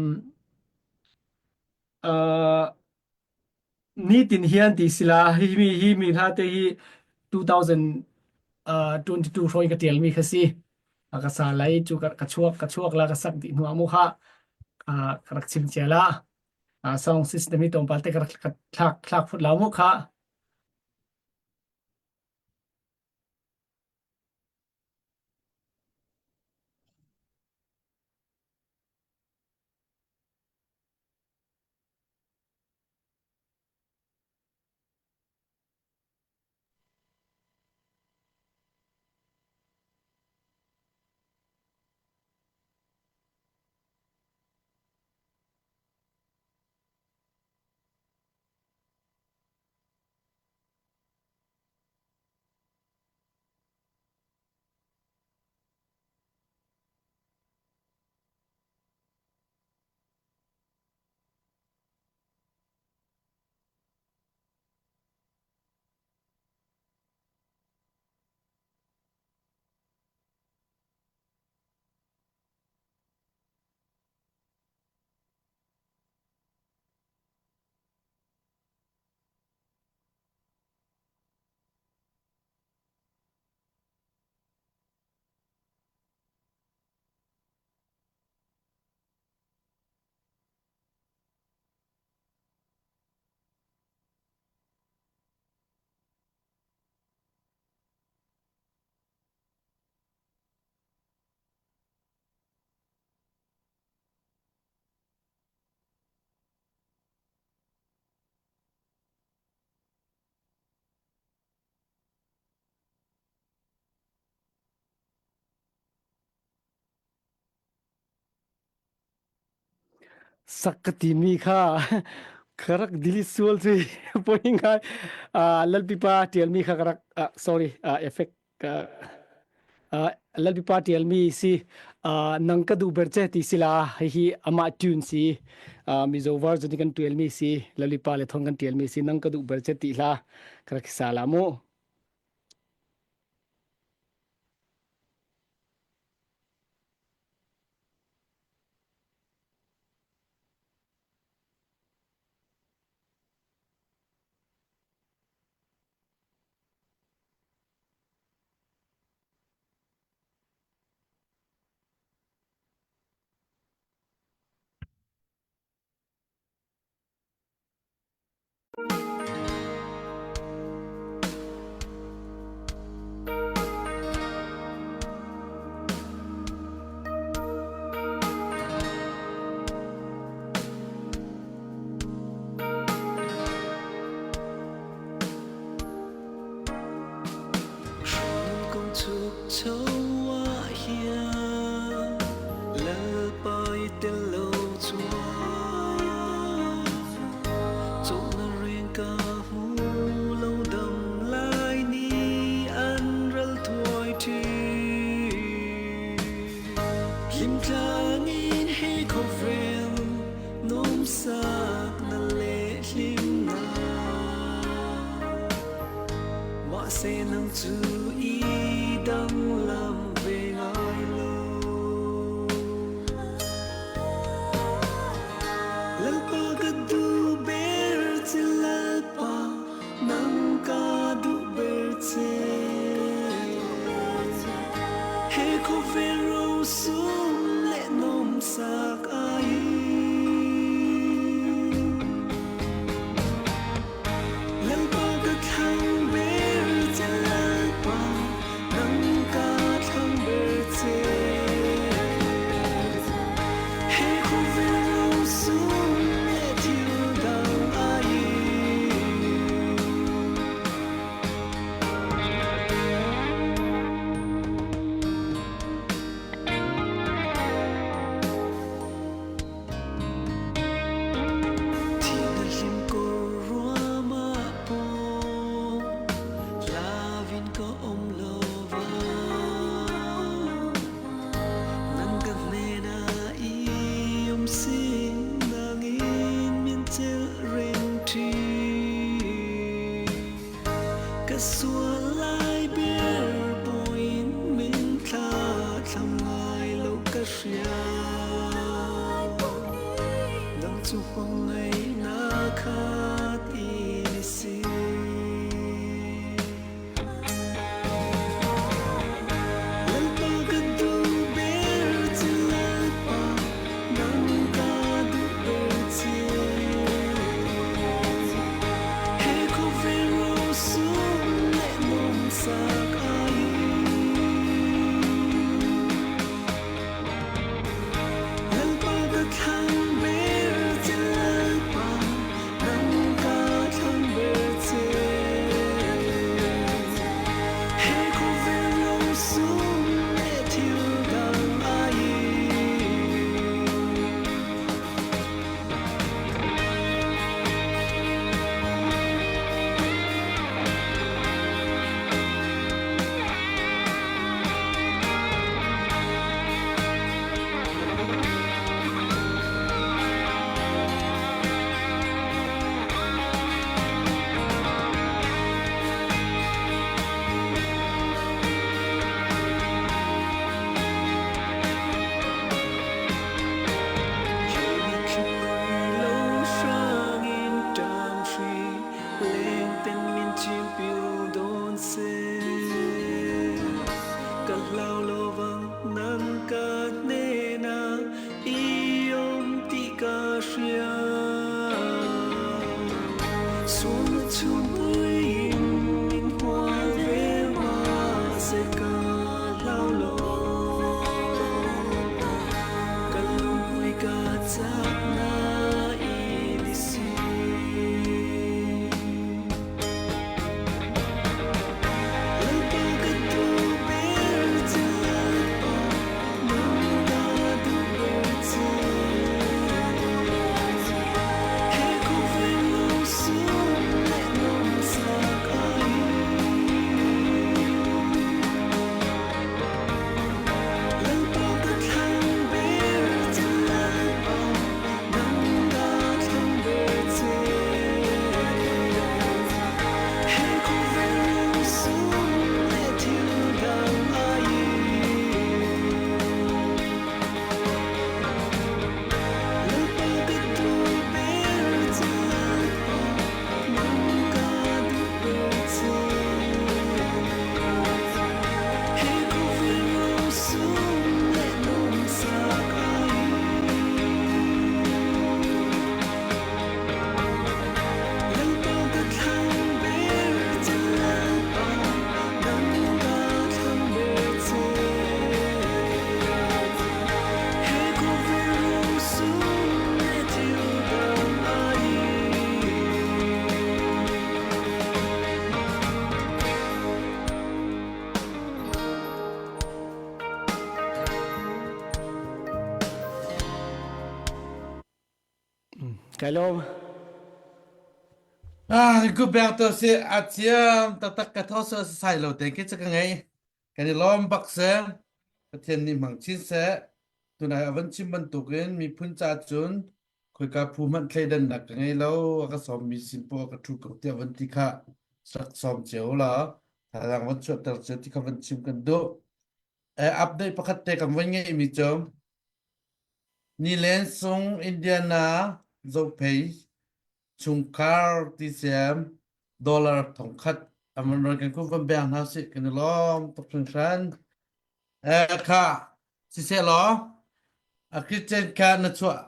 uh, nitin hian ti sila hi mi hi mi hla te hi 2022 hrawng ka ṭialmi kha si. A ka sa lai cu ka chuak ka chuak la ka sak dih hnu ah mu kha ka rak chim cia la. Song system hi tlawmpal te ka rak thlak thlak phut la mu kha. Sak ka timi kha ka rak delete sual cu poi ngai. Lalpipa ṭialmi kha ka rak sorry, effect Lalpipa ṭialmi si nang ka duh ber che ti sila hihi amah tune si. Mizo version kan ṭialmi si, Lalpipa le thon kan ṭialmi si, nang ka duh ber che ti hla ka rak sa la mu. Hringnun kong chuk ah hian Lalpa i tel lo chuan Cawhna reng ka hmu lo dam lai ni an ral thuai ṭhin. Hlimtlang in he khawvel nuamsak na le hlimnak Mahse nang cu i danglam ve ngai lo. Lalpa ka duh ber che, Lalpa nang ka duh ber che. He khawvel rosum le nuamsak ai. Lalpa ka thlang ber che, Lalpa nang. sual lai ber buin min thla thlam ngai lo ka hria Nang cu hmangaih na kha ti ni si. Lalpa ka duh ber che Lalpa nang ka duh ber che. He khawvel rosum leh nuamsak ai. Lalpa ka thlang ber che Lalpa nang ka thlang ber che. He khawvel rosum le thil dang ai. Lo hrangin ṭam hri lengten min chimpiu dawn seh. Ka hlau lovang nang ka hnenah i awm ti ka hria. Sual chhungpuiin min hual ve mahse ka hlau lo. Ka lungpui ka chakna i ni si. Lalpa ka duh ber che Lalpa nang ka duh ber che. He khawvel lungsum leh nawmsak ai. Lalpa ka thlang ber che Lalpa nang ka thlang ber che. He khawvel lungsum leh thil dang ai. Lalpa ka duh ber che Lalpa nang ka duh ber che. He khawvel rosum leh nawmsak ai. Lalpa ka thlang ber che Lalpa nang ka thlang ber che. He khawvel rosum leh thil dang ai. Kai lawm. Ah, ku bek to si a thiam taktak ka tho so sai lo te ke che ka ngei. Kan i lawm bak se. Pathian nih hmang chin seh. Tunai avan chim bantukin miphun ca cun khoika phu hmanh thleidannak ka ngei lo a ka sawmmi sin poah ka ṭhu ko tiah van ti kha rak sawm cio la thazaang van chuahter cio ti kha van chim kan duh. Eh, update pakhat te kan van ngeihmi cu Nilen sung Indiana Zophei chungkhar ti siam dollar thongkhat aman ron kan kun van beng hna sih kan i lawm tuk hringhran. Eh, kha siseh law a Christian kha na chuah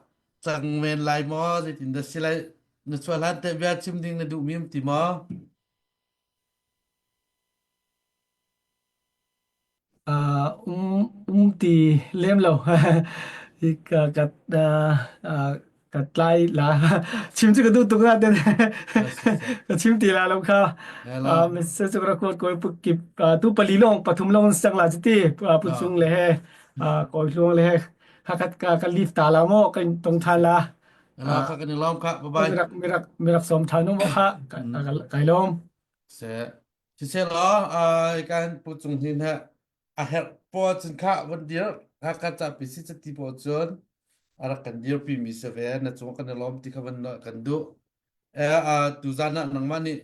cang men lai maw zeitin dah si lai na chuah hlan teh bia chim ding na duhmi um ti maw? Uh, um, um ti lem lo. Hi ka ka uh, uh, ka tlai la. Chim chu ka duh tuk na ten. Ah, si seh. Ka chim ti la lo kha. Hello. Uh, se chu ra ko ko pu kip uh, tu pali long pathum long sang la chi ti uh, pu Ah, chung le he uh, koi hluang le he kha khat ka ka leave ta la mo kan tong than la. Hello, Uh, kha kan i lawm kha. Bye bye. mirak mirak mirak som than no mo kha ka Mm. ka kai lom. Seh. Siseh law, uh, kan pu cung hin he a herh paw cun kha van dir Hakha capi si cati paw cun a rak kan dirpi mi si ve na cung kan i lawm ti kha van kan duh. Eh, uh, tuzan ah nangmah nih.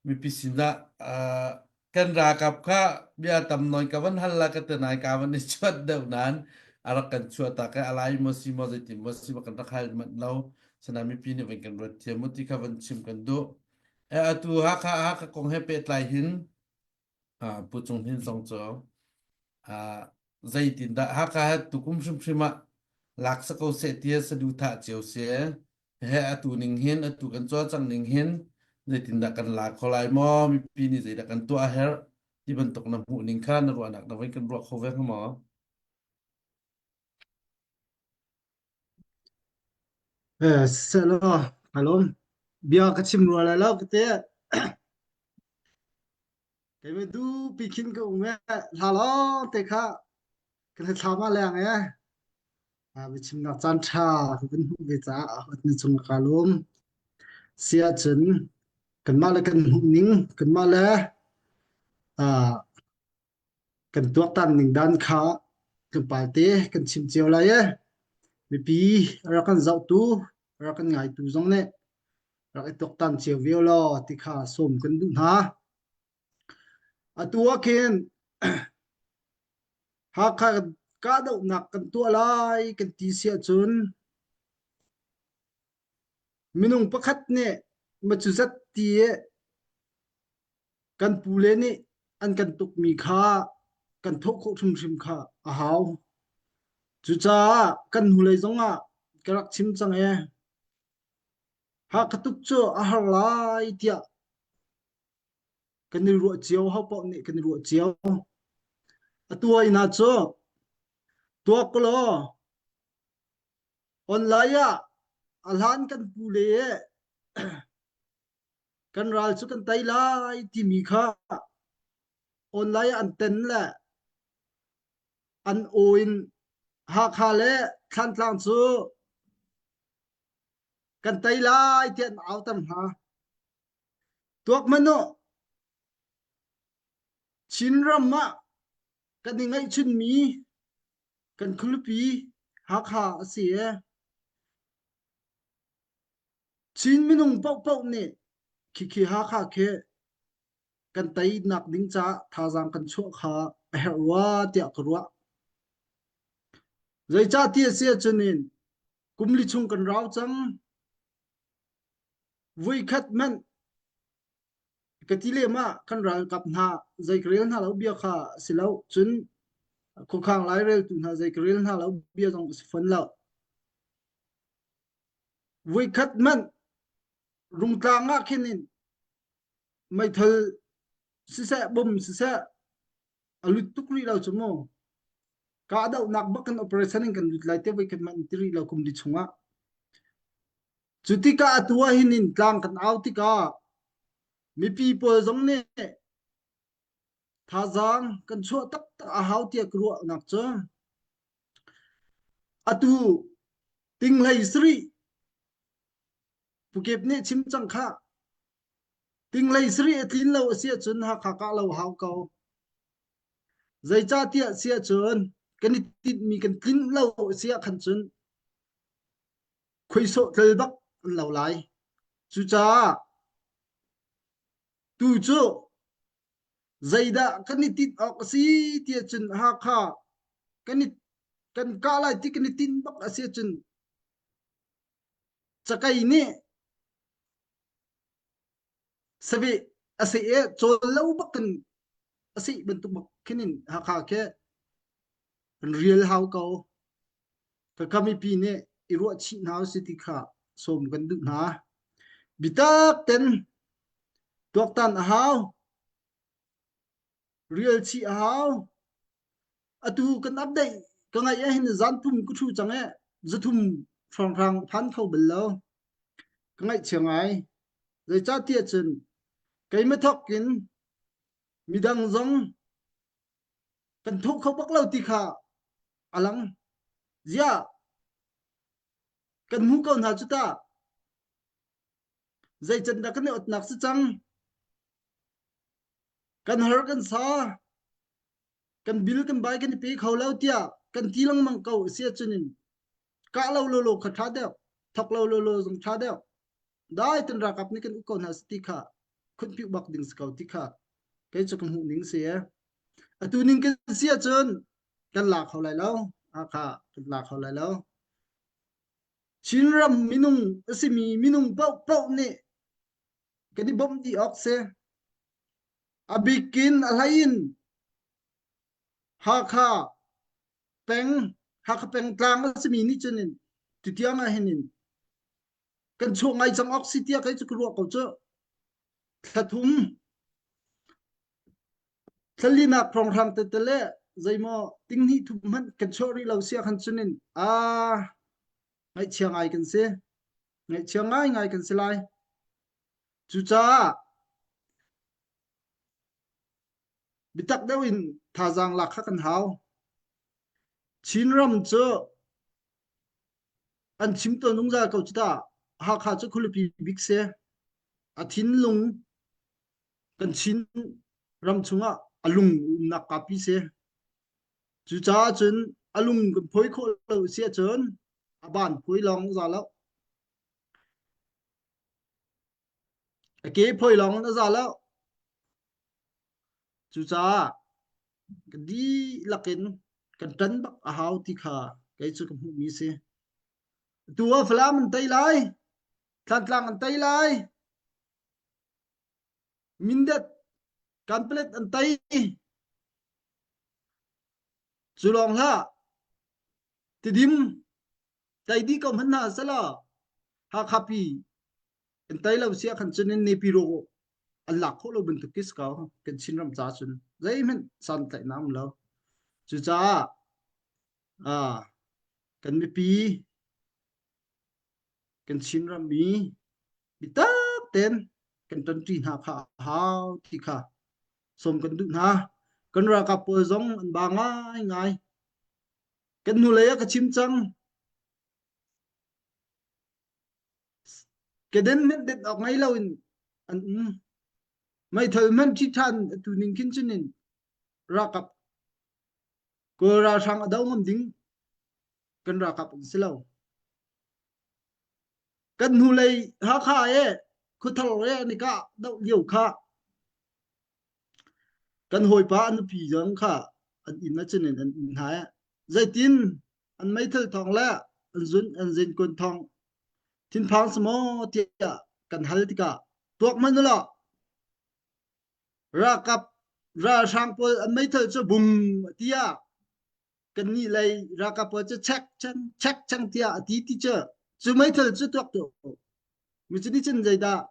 Mipi sinah uh, kan ralkap kha bia tam nawn ka van hal la ka te nai ka van i chuat deuh nan a rak kan chuah tak i alai maw si maw zeitin maw si maw kan rak hal manh lo sana mipi nih van kan ruat thiam mu ti kha van chim kan duh. E atu Hakha Hakha kong he pehtlai hin uh, Pu Cung Hnin zong cu uh, zeitindah Hakha he tukum hrimhrim ah lak sa ko seh ti saduhthah cio si he atu ning hin atu kan cawlcangh ning hin zeitindah kan la kho lai maw mipi nih zeidah kan tuah a herh ti bantuk na hmuh ning kha na ruahnak na voi kan ruah kho ve hnga maw? Eh, selaw, kalom. Bia ka chim rua lai lo ka te. Keimah du pi khin ka um e hla lawng te kha kan thlam ah leng e. Biachimnak caan ṭha ka vun hmuh ve caah na cung ka lawm. Si ahcun kanmah le kan hmuh ning, kanmah le kan tuaktan ning dan kha tlawmpal te kan chim cio lai e. Mipi a rak kan zohtu, a rak kan ngaitu zong nih rak i tuaktan cio vio law ti kha sawm kan duh hna. Atu ah khin Hakha kahdohnak kan tuah lai kan ti si ahcun minung pakhat nih macuzat ti i kan pule nih an kan tukmi kha kan thawh khawh hrimhrim kha a hau. Cucaah kan hnulei zongah ka rak chim cang ee. Hakha tuk cu a har lai tiah kan i ruah cio ho paoh nih kan i ruah cio atu ai na cu tuak law online ah a hlan kan pu le kan ral cu kan tei lai timi kha online ah an ten le an aw in Hakha le Thlantlang cu kan tei lai tiah an auter hna. Tuak hmanh u, Chinram ah kan i ngaihchunmi kan khualipi Hakha a si i Chin minung paohpaoh nih khikhi Hakha khi kan teinak ding caah thazaang kan chuah kha a herh rua tiah ka ruah. Zeicah ti a si ahcun in kum li chung kan rau cang. Vuikhat hmanh ka ti lem ah kan ralkap hna zei ka rel hna lo bia kha a si lo. Cun khuakhang laireltu hna zei ka rel hna lo bia zong a si fawn lo. Vuikhat hmanh Rungtlang ah khin in meithal siseh bom siseh a lut tuk rih lo cu mu. Kahdohnak bak kan operation in kan lut lai te voikhat hmanh ti rih lo kum li chungah. Cu tikah atu ah hin in tlang kan au tikah mipi pawl zong nih thazaang kan chuah taktak a hau tiah ka ruahnak cu atu tinghlei sarih Pukep nih chim cang khah tinghlei sarih a tlin lo a si ahcun Hakha kah lo hau ko. Zeicahtiah si ahcun kan i tinhmi kan tlinh lo a si ah khan cun khuaisawh tlel bak an lo lai. Cucaah tu cu zeidah kan i tinh awk a si ti ahcun Hakha kan i kan kah lai ti kan i tinh bak a si ahcun cakei nih saveh a seh i cawl lo bak in a seh bantuk bak khin in Hakha khi kan rial hau ko. Kaka mipi nih i ruahchih hna usih ti kha sawm kan duh hna. Bitak ten tuaktan a hau. Rial chih a hau. Atu kan update ka ngaih ah hin zan thum ka thu cang e zathum hrawnghrang phan kho bal lo. Ka ngaihchia ngai. Zeicahtiah cun keimah thawk in midang zong kan thawh kho bak lo ti kha a lang. Ziah kan hmu ko hna cu ta. Zeican dah kan i otnak si cang? Kan har kan sa. Kan bil kan bai kan i pe kho lo tiah kan ti lengmang ko si ahcun in kah lo lolo kha ṭha deuh, thok lo lolo zong ṭha deuh. Dai ten ralkap nih kan uk ko hna si ti kha. khunpiuh bak ding si ko ti kha kei cu ka hmuh ning si e. Atu ning kan si ahcun kan la kho lai lo. Hakha kan la kho lai lo. Chinram minung a simi minung paohpaoh nih kan i bawmh dih awk si. A bikin a hlei in Hakha peng Hakha pengtlang a simi nih cun in tutiang ah hin in kan chuah ngai cang awk si tiah kei cu ka ruah ko cu. Thla thum thlalinak hrawnghrang tete le zeimaw tinghnih thum hmanh kan chuah rih lo sia khan cun in a ngaihchia ngai kan si. Ngaihchia ngai ngai kan si lai. Cucaah biatak deuh in thazaang lak kha kan hau. Chinram cu an chim tawn zungzal ko cu ta. Hakha cu khualipi bik si. A thinlung kan Chin ram chungah a lung umnak kapi si. Cucaah cun a lung kan phawi khawh lo si ahcun a ban phawi lawng za lo. A ke phawi lawng in a za lo. Cucaah kan dihlak in kan ṭan bak a hau ti kha kei cu ka hmuhmi si. Tu ah Falam an tei lai, Thlantlang an tei lai, Mindat, Kanpalet an tei. Cu lawng hlah, Tidim tei dih ko hmanh hna selaw Hakha pi kan tei lo sia khan cun in Nepi ro an lak khawh lo bantuk ki si ko kan Chinram ca cun zeihmanh santlaihnak um lo. Cucaah ah kan mipi kan Chinram mi bitak ten kan ṭanṭi hna kha a hau ti kha sawm kan duh hna. Kan ralkap pawl zong an ba ngaingai. Kan hnulei ah ka chim cang. Keden hmanh det awk ngei loin an um. Meithal hmanh ṭhi ṭhan atu ning khin cun in ralkap Kawl ralhrang a do ngam ding kan ralkap an si lo. Kan hnulei Hakha e Khuathar e an i kah doh lio kha Kan hawipa a nupi zong kha an inn ah cun in an um hna i zeitin an meithal thawng le an zun an zinkawn thawng thinphang si maw tiah kan hal tikah tuak hmanh u law ralkap ralhrang pawl an meithal cu bum tiah kannih lei ralkap pawl cu check chang check chang tiah a ti ti cu cu meithal cu tuak tuah mi cu nih cun zeidah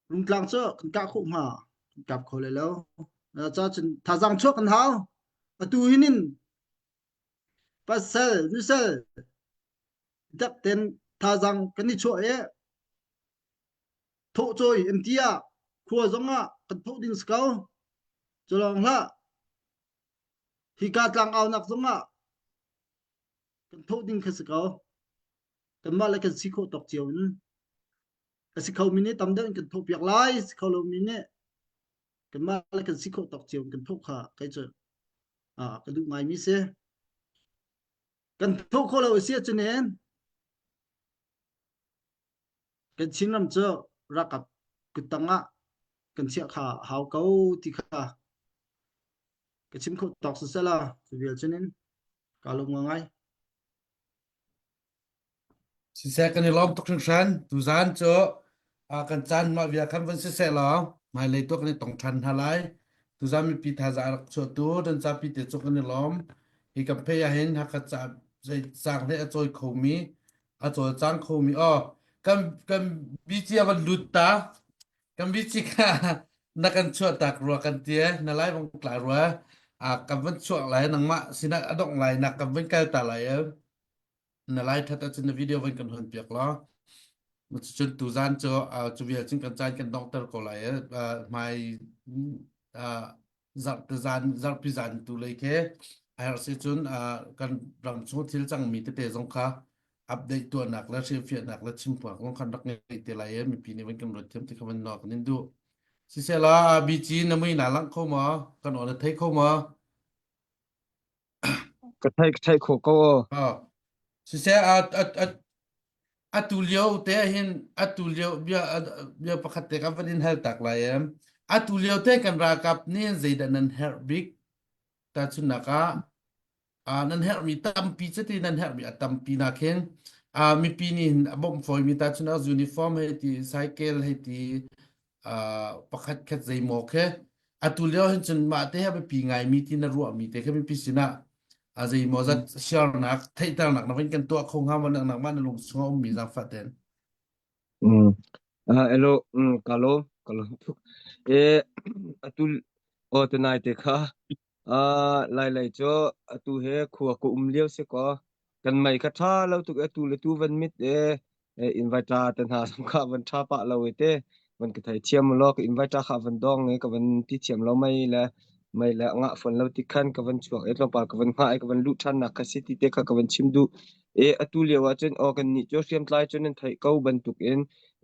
Rungtlang cu kan kah khawh hnga kan kap kho lai lo. Ca cun thazaang chuak kan hau. Atu hin in pasal nusal dak ten thazaang kan i chuah i thawh cawi an ti ah khua zong ah kan thawh ding si ko. Cu lawng hlah hika tlang aunak zong ah kan thawh ding kha si ko. Kanmah le kan si khawh tawk cio in a si khomi nih tam deuh in kan thawhpiak lai si kho lomi nih kanmah le kan si khawh tawk cio in kan thawh kha kei cu ka duh ngaimi si kan thawh khawh lo a si ahcun in kan Chinram cu ralkap kuttang ah kan chiah kha hau ko ti kha ka chim khawh tawk sisela cu vial cun in ka lung ngai. Siseh kan i lawm tuk hringhran. Tuzaan cu kan caan mah bia khan van siseh law hmailei tuah kan i tong ṭhan hna lai. Tuzaan mipi thazaang a rak chuahtu nan zapi te cu kan i lawm. Hi kan phei ahhin Hakha ca zei sang hlei a cawi khomi, a cawlcang khomi aw kan kan bici a van lut ta. Kan bici kha na kan chuah tak rua kan ti na lai vong tla rua. A kan van chuak lai nangmah sinah a dongh lai nak kan van kal ta lai. Na lai that ahcun na video van kan hon piak law cun tuzan cu cu vial cun kan caan kan donghter ko lai hmai zarhte zan zarhpi zan tu lei khi a herh si cun kan ram chung thil cangmi tete zong kha update tuahnak le hrilhfiahnak le chimphuak zong khan rak ngei te lai i mipi nih van kan ruat thiam ti kha van nawl kan in duh sisela BG na mui na langh kho maw kan aw na thei kho maw Ka theih ka theih khawh ko aw. Siseh a a a. Atu lio te hin atu lio bia bia pakhat te kan van in hal tak lai em. Atu lio te kan ralkap nih zeidah nan herh bik? Tahchunhnak ah ah nan herhmi tampi cuti nan herhmi a tampi nak hin ah mipi nih hin a bawmh fawimi tahchunhnak uniform hei ti cycle hei ti ah pakhat khat zeimaw khi atu lio hin cun mah te a biapi ngaimi ti na ruahmi te khi mipi sinah a zeimaw zat share-nak theihternak na van kan tuah kho hnga maw nangmah na lung chung a ummi zaangfah ten Mm. Uh, hello, mm, ka lawm, ka lawm tuk. Eh, atu o tunai te kha Ah, Lailei cu atu he khua ka um lio si kaw kan mei kha ṭha lo tuk atu le tu van mit e e inverter te hna zong kha van ṭha pah lo e te van ka thei thiam law ka inverter kha van dong e ka van ti thiam lo mei le mei le ngah fon lo ti khan ka van chuak e tlawmpal ka van hngah e ka van luh ṭhan nak kha si ti te kha ka van chim duh e atu lio ah cun aw kan nih cu hriamtlai cu nan theih ko bantuk in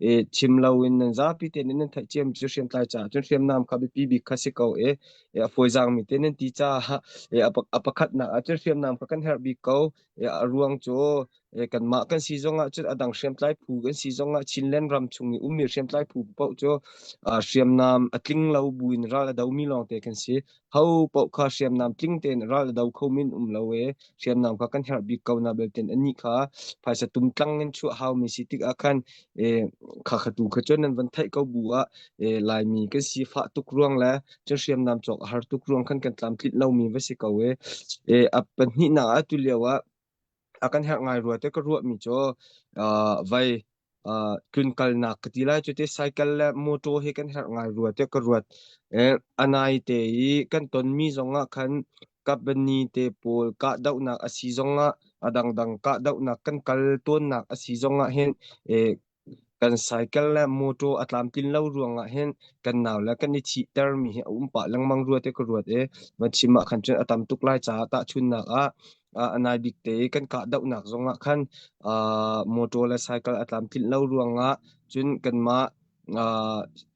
e chim lo in nan zapi tein nan theih ciam cu hriamtlai caah cun hriamnam kha biapi bik kha si ko e a fawizaangmi te nan ti caah a pakhatnak ah cun hriamnam kha kan herh bik ko. A ruang cu kanmah kan si zong ah cun a dang hriamtlai phu kan si zong ah Chinland ram chung i ummi hriamtlai phu paoh cu hriamnam a tling lo buin ral a domi lawngte kan si. Ho paoh kha hriamnam tling tein ral a do khomi an um lo i hriamnam kha kan herh bik ko na belten anih kha phaisa tumtlang in chuah haumi si tikah khan kha kha tu kha cun nan van theih ko bu ah Laimi kan si fah tuk ruang le cun hriamnam cawk a har tuk ruang khan kan tlamtlinh lomi va si ko e. E a pahnihnak ah tu lio ah a kan herh ngai rua te ka ruahmi cu uh, vai uh, tlunkalnak ka ti lai cu te cycle le motor hi kan herh ngai rua te ka ruat. E, anai te i kan tonmi zong ah khan company te pawl kahdohnak a si zong ah a dangdang kahdohnak kan kal tawnnak a si zong ah hin e, Kan cycle le mawṭaw a tlamtlin lo ruangah hin kan naule kan i thihtermi hi a um pah lengmang rua ti ka ruat i van chim ah khan cun a tam tuk lai caah tahchunhnak ah a nai bik te i kan kahdohnak zongah khan mawṭaw le cycle a tlamtlinh lo ruangah cun kanmah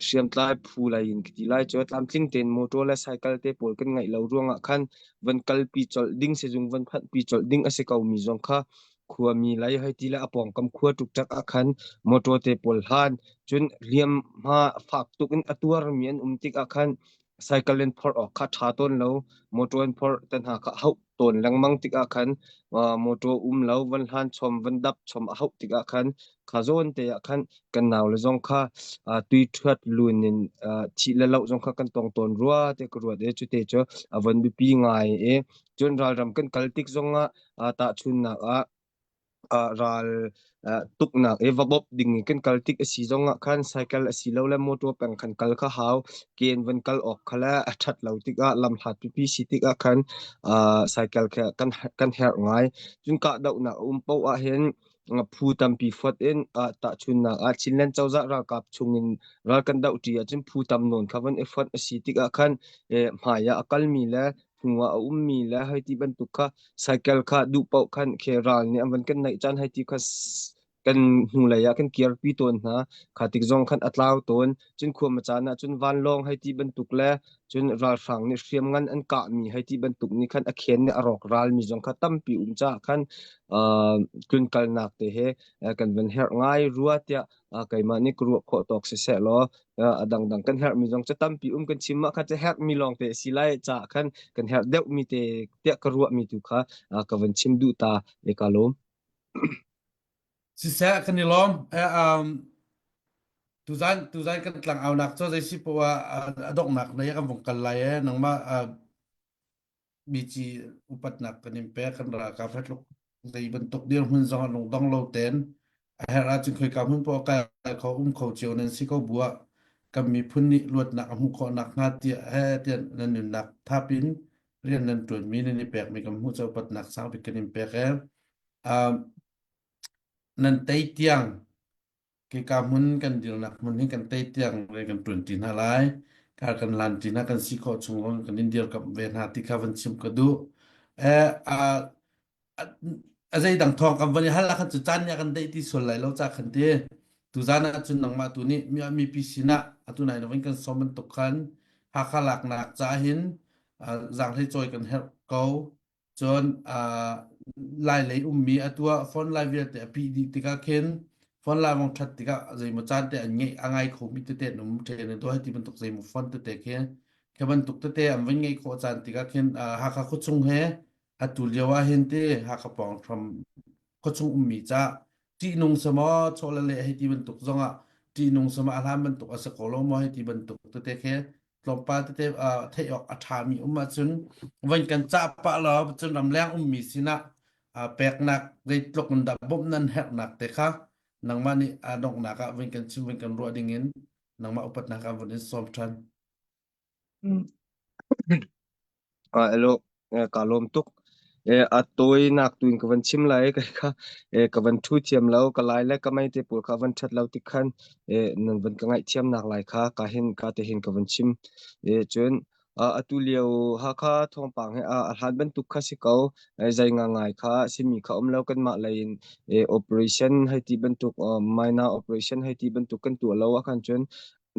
hriamtlai phu lei in ka ti lai cu tlamtling tein mawṭaw le cycle te pawl kan ngeih lo ruangah khan van kalpi colh ding sizung van phanhpi colh ding a si komi zong kha khuami lei hei ti le a pawngkam khua ṭukṭak ah khan motor te pawl hlan cun hliamhma fak tuk in a tuarmi an um tikah khan cycle in phorh awk kha ṭha tawn lo motor in phorh te hna kha hauh tawn lengmang tikah khan motor um lo van hlan chom van dap chom a hauh tikah khan kha zawn te ah khan kan nau le zong kha tui ṭhuat lun in thih le loh zong kha kan tong tawn rua te ka ruat e cu te cu a von biapi ngai i cun ralram kan kal tik zongah tahchunhnak ah ral tuknak i va bawmh ding in kan kal tik a si zongah khan cycle a si lo le motor peng khan kal kha hau ke in van kal awk kha le a ṭhat lo tikah lam hlat pipi si tikah khan cycle kha kan kan herh ngai cun kahdohnak a um paoh ah hin phu tampi fonh in tahchunhnak ah Chinland cozah ralkap chungin ral kan dohṭi ahcun phu tam nawn kha van i fonh a si tikah khan hmai ah a kalmi le hnu ah a ummi le hei ti bantuk kha cycle kha duh paoh khan khi ral nih an van kan naih caan hei ti kha kan hnulei ah kan kirpi tawn hna. Kha tik zong khan a tlau tawn. Cun khuama caan ah cun vanlawng hei ti bantuk le cun ralhrang nih hriamngan an kahmi hei ti bantuk nih khan a khen nih a rawk ralmi zong kha tampi um caah khan uh, tlunkalnak te he kan van herh ngai rua tiah keimah nih ka ruah khawh tawk siseh law a dangdang kan herhmi zong cu tampi um kan chim ah khan cu herhmi lawng te a si lai caah khan kan herh deuhmi te tiah ka ruahmi tu kha ka van chim duh ta e ka lawm. Siseh kan i lawm. Um, tuzan tuzan kan tlang aunak cu zei si poah a donghnak nei kan vung kal lai e nangmah mici upatnak kan in pek kan ralkap he tluk zei bantuk dirhmun zong ah lungdong lo ten a herh ahcun khoika hmun poah kal kho um kho cio nan si ko buah kan miphun nih luatnak a hmuh khawh nakhnga tiah he tiah nan nunnak thap in rian nan ṭuanmi nan i pekmi kan hmuh cu upatnak sang bik kan in pek e um, nan tei tiang Kika hmun kan dirnak hmun hi kan tei tiang re kan ṭuan ṭi hna lai. Kar kan lan ṭi hna kan si khawh chung zong kan in dirkamh ve hna ti kha van chim ka duh. Eh, a a zeidang thawng kan van i hal ah khan cu caan nih a kan deih ti sual lai lo ca khan ti. Tuzan ah cun nangmah tu nih mi mipi sinah atu nai na van kan sawm bantuk khan Hakha laknak ca hin zaanghlei cawi kan herh ko. Cun uh, Lai lei ummi atu ah phone lai vialte a pih dih tikah khin Phone la vong ṭhat tikah zeimaw caan te an ngeih a ngai khomi tete an um ṭhen i dawh ti bantuk zeimaw phone tete khi khi bantuk tete an van ngeih khawh caan tikah khin Hakha khuachung he atu lio ah hin ti Hakha pawng hram khuachung ummi ca ṭihnung samaw chawleh le hei ti bantuk zongah ṭihnung sama a hlan bantuk a si ko lo maw hei ti bantuk tete khi tlawmpal tete theih awk a ṭhami um ahcun van kan cah pah law cun ramleng ummi sinah peknak zeitluk in dah bawmh nan herhnak te kha nangmah nih a donghnak ah van kan chim van kan ruah dingin nangmah upatnak ah van in sawm ṭhan. Ah, hello, ka lawm tuk. A tawinak tu in ka van chim lai kai kha ka van thu thiam lo ka lai le ka mei te pawl kha van that lo tik khan nan van ka ngaih thiam nak lai kha ka hin ka te hin ka van chim. Cun atu lio Hakha thawngpang he a hlan bantuk kha si ko. Zei nga ngai kha simi kha um lo kanmah lei in operation hei ti bantuk minor operation hei ti bantuk kan tuah lo ahkhan cun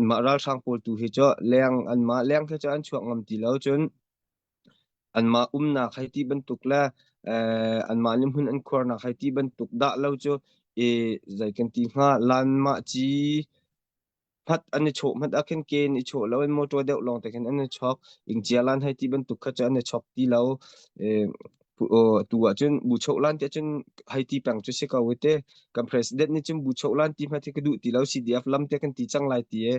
mah ralhrang pawl tu hi cu leng anmah leng khi cu an chuak ngam ti lo cun anmah umnak hei ti bantuk le anmah nih hmun an khuarnak hei ti bantuk dah lo cu i zei kan ti hnga lanmah ci hmat an i chawh hmat ah khin ke in i chawh lo in motor deuh lawng te khin an i chawk ingcia lan hei ti bantuk kha cu an i chawk ti lo tu ahcun buchoh lan ti cun hei ti peng cu si ko i te kan president nih cun buchoh lan ti hmanh hi ka duh ti lo CDF lam te kan ti cang lai ti e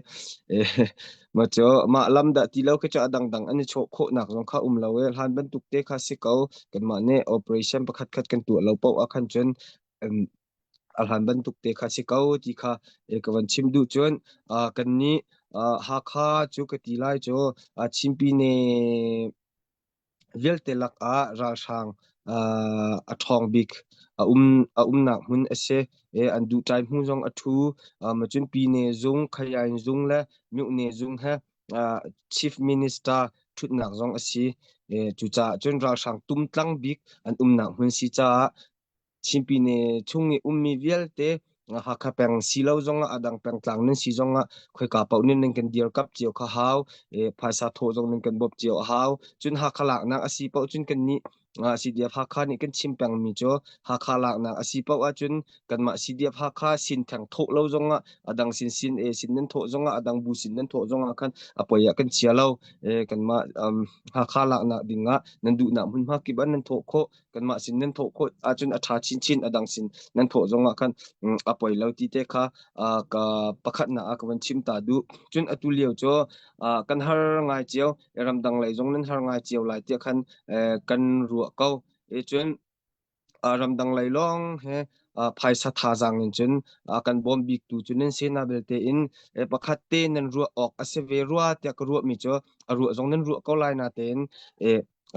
ma cu mah lam dah ti lo khi cu a dangdang an i chawh khawhnak zong kha um lo e hlan bantuk te kha si ko kanmah nih operation pakhat khat kan tuah lo paoh ah khan cun a hlan bantuk te kha si ko ti kha ka van chim duh cun kan nih Hakha cu ka ti lai cu Chinpine vialte lakah ralhrang a ṭhawng bik a um a umnak hmun a si. An duhṭai hmu zong a ṭhu. Cun Pyine zung, Khayain zung le Myone zung he Chief Minister ṭhutnak zong a si. Cucaah cun ralhrang tumtlang bik an umnak hmun si caah Chin Pyine chung i ummi vialte Hakha peng si lo zongah a dang pengtlang nan si zongah khoika paoh nih nan kan dirkamh cio kha hau. Phaisa thawh zong nan kan bawmh cio a hau. Cun Hakha laknak a si paoh cun kannih CDF Hakha nih kan chim pengmi cu Hakha laknak a si paoh ahcun kanmah CDF Hakha sin theng thawh lo zongah a dang sin sin e sin nan thawh zongah a dang bu sin nan thawh zongah khan a poi ah kan chia lo. Kanmah Hakha laknak dingah nan duhnak hmunhma kip ah nan thawh khawh. Kanmah sin nan thawh khawh ahcun a ṭha chinchin a dang sin nan thawh zongah khan a poi lo ti te kha ka pakhatnak ah ka van chim ta duh. Cun atu lio cu kan har ngai cio ramdang lei zong nan har ngai cio lai tiah khan kan ruah ko. E cun ramdang lei lawng he phaisa thazaang in cun kan bawm bik tu cu nan si na belte in pakhat te nan ruah awk a si ve rua tiah ka ruahmi cu a ruah zong nan ruah ko lai na tein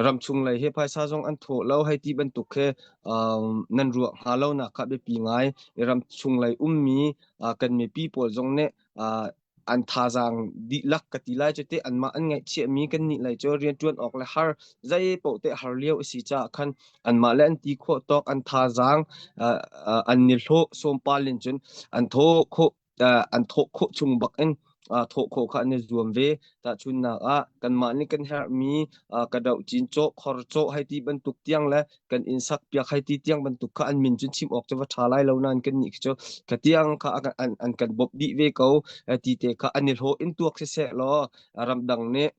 ramchung lei he phaisa zong an thawh lo hei ti bantuk khi nan ruah hnga lo nak kha biapi ngai ramchung lei ummi kan mipi pawl zong nih an thazaang dihlak ka ti lai cu te anmah an ngaihchiahmi kan nih lei cu rianṭuan awk le har zei paoh te har lio a si caah khan anmah le an ti khawh tawk an thazaang an ni hlawh sawmpal in cun an thawh khawh an thawh khawh chung bak in thawh khawh kha an i zuam ve. Tahchunhnak ah kanmah nih kan herhmi ka doh cin cawh, khor cawh hei ti bantuk tiang le kan inn sak piak hei ti tiang bantuk kha an min cun chim awk cu va ṭha lai lo nain kan nih cu kha tiang kha an, an kan bawmh dih ve ko ti te kha an i hlawh in tuak siseh law ramdang nih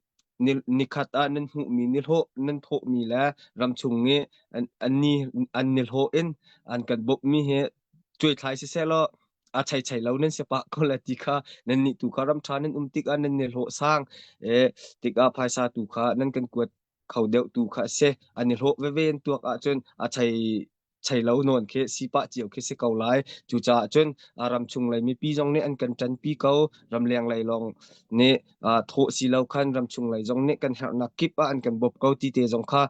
nikhat ah nan hmuhmi nihlawh nan thawhmi le ramchung i an an an nihlawh in an kan bawmhmi hi cuaithlai siseh law a chei chei lo nan si pah ko le ti kha nan nih tu kha ram ṭha nan um tikah nan nihlawh sang e tikah phaisa tu kha nan kan kuat kho deuh tu kha a si an i hlawh veve in tuak ahcun a chei chei lo nawn khi sipah cio khi si ko lai cucaah cun ramchung lei mipi zong nih an kan ṭanpi ko ramleng lei lawng nih thawh si lo khan ramchung lei zong nih kan herhnak kip ah an kan bawp ko ti te zong kha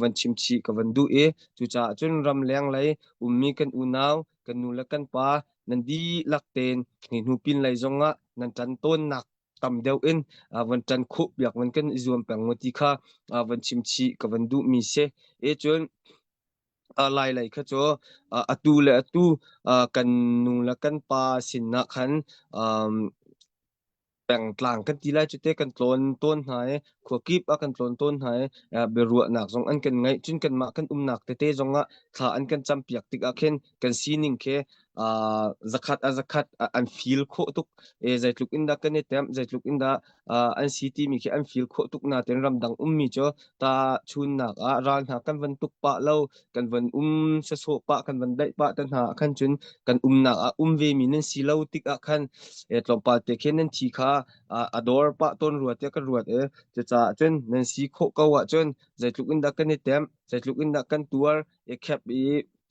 van chim chih ka van duh i cucaah cun ramleng lei ummi kan unau kan nu le kan pa nan dihlak tein hi hnu pin lei zong ah nan ṭan tawnnak tam deuh in van ṭan khawh piak van kan i zuam peng mu ti kha van chim chih ka van duhmi si e cun lai lei kha cu atu le atu kan nu le kan pa sinah khan pengtlang kan ti lai cu te kan tlawn tawn hna i khua kip ah kan tlawn tawn hna i biaruahnak zong an kan ngeih cun kanmah kan umnak tete zong ah thla an kan campiak tikah khin kan sining khi uh, zakhat a zakhat an feel khawh tuk e zeitluk in dah kan i tem zeitluk in dah uh, an si timi khi an feel khawh tuk na ten ramdang ummi cu ta chunnak ah ral hna kan van tuk pah lo kan van um sasawh pah kan van daih pah te hna ah khan cun kan umnak ah um ve mi nan si lo tik ah khan e tlawmpal te khin nan thi kha a dor pah tawn rua tiah kan ruat e cucaah cun nan si khawh ko ah cun zeitluk in dah kan i tem zeitluk in dah kan tuar i khep i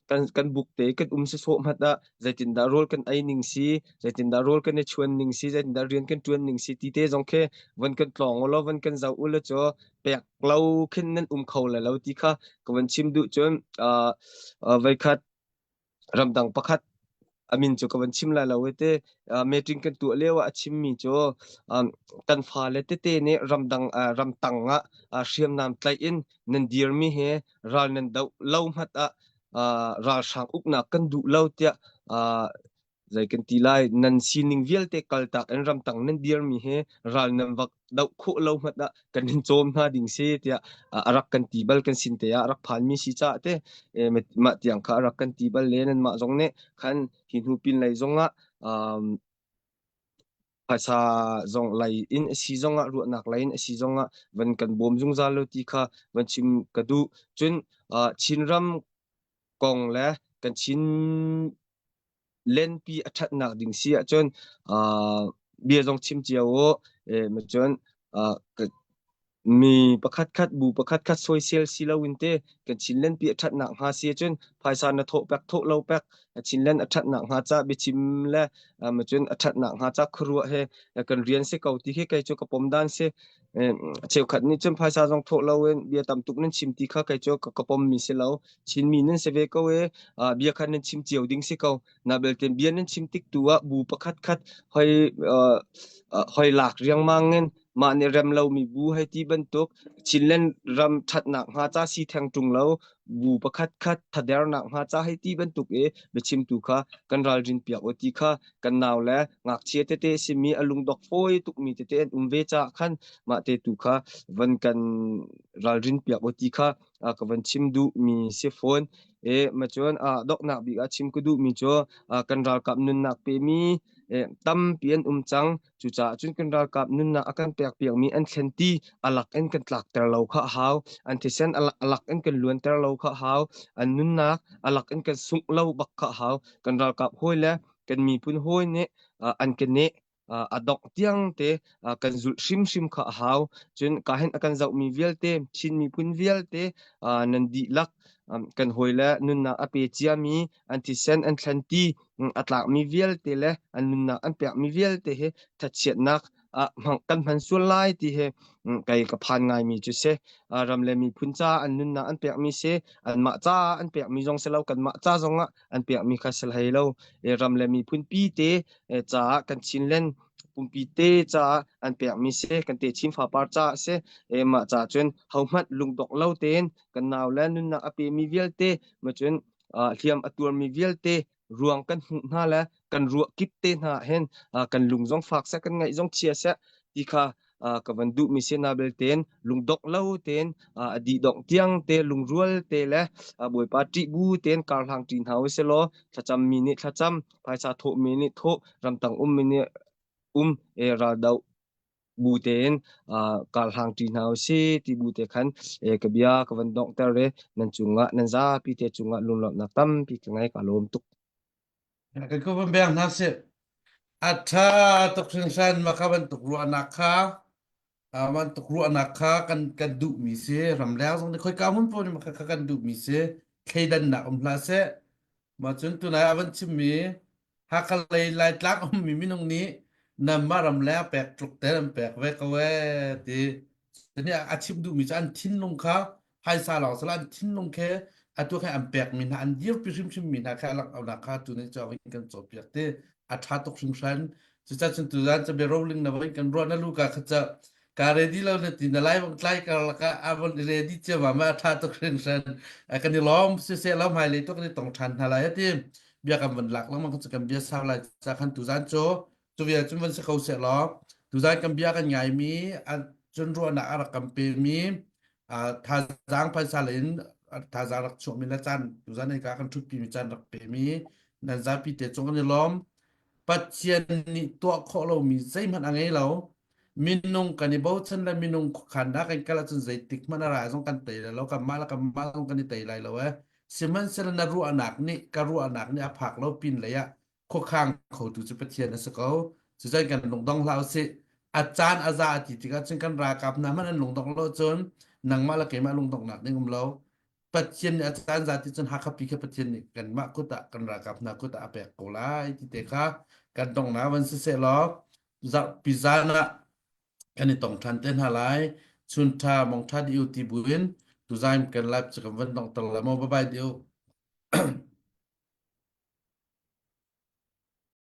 kan kan buk te kan um sawsawh hmat ah zeitindah rawl kan ei ning si zeitindah rawl kan i chuan ning si zeitindah rian kan ṭuan ning si ti te zong khi van kan tlawng u law van kan zoh u law cu pek lo khin nan um kho lai lo ti kha ka van chim duh cun uh, uh, voikhat ramdang pakhat a min cu ka van chim lai lo te meeting kan tuah lio ah a chimmi cu um, kan fale tete nih ramdang uh, ramtang ah uh, hriamnam tlaih in nan dirmi he ral nan doh lo hmat ah uh, ralhrang uknak kan duh lo tiah uh, zei kan ti lai nan sining vialte kaltak in ramtang nan dirmi he ral nan vak doh khawh lo hmat ah kan in cawm hna ding si tiah a rak kan ti bal kan sin te ah rak phan mi si ca te mah tiang kha rak kan ti bal le nan mah zong nih khan hi hnu pin lei zong ah um, phaisa zong lei in a si zong ah ruahnak lei in a si zong ah van kan bawm zungzal lo ti kha van chim ka duh cun uh, Chinram kong le kan Chin lenpi a ṭhatnak ding si ahcun uh, bia zong chim cio u eh, cun uh, mi pakhatkhat bu pakhatkhat soisel si loin te kan Chinland pi a ṭhatnak hnga si ahcun phaisa na thawh pek thawh lo pek Chinland a ṭhatnak hnga ca biachim le cun a ṭhatnak hnga ca khuaruah he kan rian si ko ti khi kei cu ka pom dan si. Cheukhat nih cun phaisa zong thawh loin bia tam tuk nan chim ti kha kei cu ka pom mi si lo. Chinmi nan si ve ko e bia kha nan chim cio ding si ko. Na belte bia nan chim tik tu ah bu pakhat khat hoi hoi lak riangmang in mah nih rem lomi bu hei ti bantuk Chinland ram ṭhatnak hnga ca si theng ṭung lo bu pakhat khat thadernak hnga ca hei ti bantuk i biachimtu kha kan ralrin piak u ti kha kan nau le ngakchia tete simi a lungdok fawi tukmi tete an um ve caah khan mah te tu kha van kan ralrin piak u ti kha ka van chim duhmi si fawn. E ma cun doknak bik ah chim ka duhmi cu kan ralkap nunnak pemi tampi an um cang. Cucaah cun kan ralkap nunnak a kan pekpiakmi an thlen ti a lak in kan tlakter lo kha a hau. An thisen a lak in kan luanter lo kha a hau. An nunnak a lak in kan sungh lo bak kha a hau. Kan ralkap hawi le kan miphun hawi nih an kan neh a dongh tiang te kan zulh hrimhrim kha a hau. Cun ka hin a kan zohmi vialte, Chin miphun vialte nan dihlak kan hawi le nunnak a pe ciami an thisen an thlen ti a tlakmi vialte le an nunnak an pekmi vialte hi thachiatnak ah kan hman sual lai ti hi kei ka phan ngaimi cu si. Ram le miphun ca an nunnak an pekmi si, anmah ca an pekmi zong si lo, kanmah ca zong ah an pekmi kha si hlei lo. Ram le miphun pi te caah kan Chinland pumpi te caah an pekmi si, kan te Chin fapar caah si. Mah ca cun hohmanh lungdong lo tein kan nau le nunnak a pemi vialte ma cun hliam a tuarmi vialte ruang kan hmuh hna le kan ruah kip te hna hin kan lung zong fak seh kan ngaih zong chia seh ti kha ka van duhmi si na belten lungdok lo tein a dih dongh tiang te lungrual te le Bawipa ṭih bu tein karhlang ṭi hna usih law thlacam mi nih thlacam phaisa thawh mi nih thawh ramtang um mi nih um e raldoh bu tein karhlang ṭi hna usih ti bu te khan ka bia ka van donghter i nan cungah nan zapi te cungah lunglawmhnak tampi ka ngei ka lawm tuk. Kan ko van beng hna sih. A ṭha tuk hringhran mah kha bantuk ruahnak kha bantuk ruahnak kha kan kan duhmi si ramleng zong nih khoika hmun paoh nih mah kha kan duhmi si thleidannak um hlah seh Mah cun tunai a van chimmi Hakha lei Laitlang ummi minung nih nanmah ram le a pek tluk te an pek ve ko ee ti. Tuni a chim duhmi cu an thinlung kha phaisa lawng sila an thinlung khi atu khe an pekmi hna an dirpi hrimhrimmi hna khe a langh kha tu nih cu a kan cawnpiak ti a ṭha tuk hringhran. Cucaah cun tuzaan cu bia roling na voi kan ruah na lu ka kha ca ka ready lo na ti na lai bang tlai kar laka a von i ready cia ma ma a ṭha tuk hringhran. Kan i lawm siseh lo hmailei tu kan i tong ṭhan hna lai ti bia kan van lak lengmang cu kan bia sau lai ca khan tuzaan cu cu vial cun van si ko seh law tuzaan kan bia kan ngaimi cun ruahnak a rak kan pemi thazaang phaisa in thazaang rak chuakmi le caan tuzaan ei ka kan ṭhutpimi caan rak pemi. Nan zapi te cung an i lawm. Pathian nih tuah khawh lomi zeihmanh a ngei lo. Minung kan i bochan le minung khuakhan dah kan kal ahcun zeitik hmanh a ra zong kan tei lai lo. Kanmah le kanmah zong kan i tei lai lo eh. Sihmanhsehlaw na ruahnak nih ka ruahnak nih a phak lo pin lei ah khuakhang khotu cu Pathian a si ko. Cucun kan lungdong hlah usih. A caan a za a ti tikah cun kan ralkap hna hmanh an lungdong lo cun nangmah le keimah lungdonghnak ding um lo. Pathian nih a caan za ti cun Hakha pi kha Pathian nih kanmah kut ah kan ralkap hna kut ah a pek ko lai ti te kha kan donghnak van siseh law zarhpi zan ah kan i tong ṭhan te hna lai. Chun ṭha mong ṭha di u ti buin tuzaim kan live cu kan van donghter lai maw bye bye di u.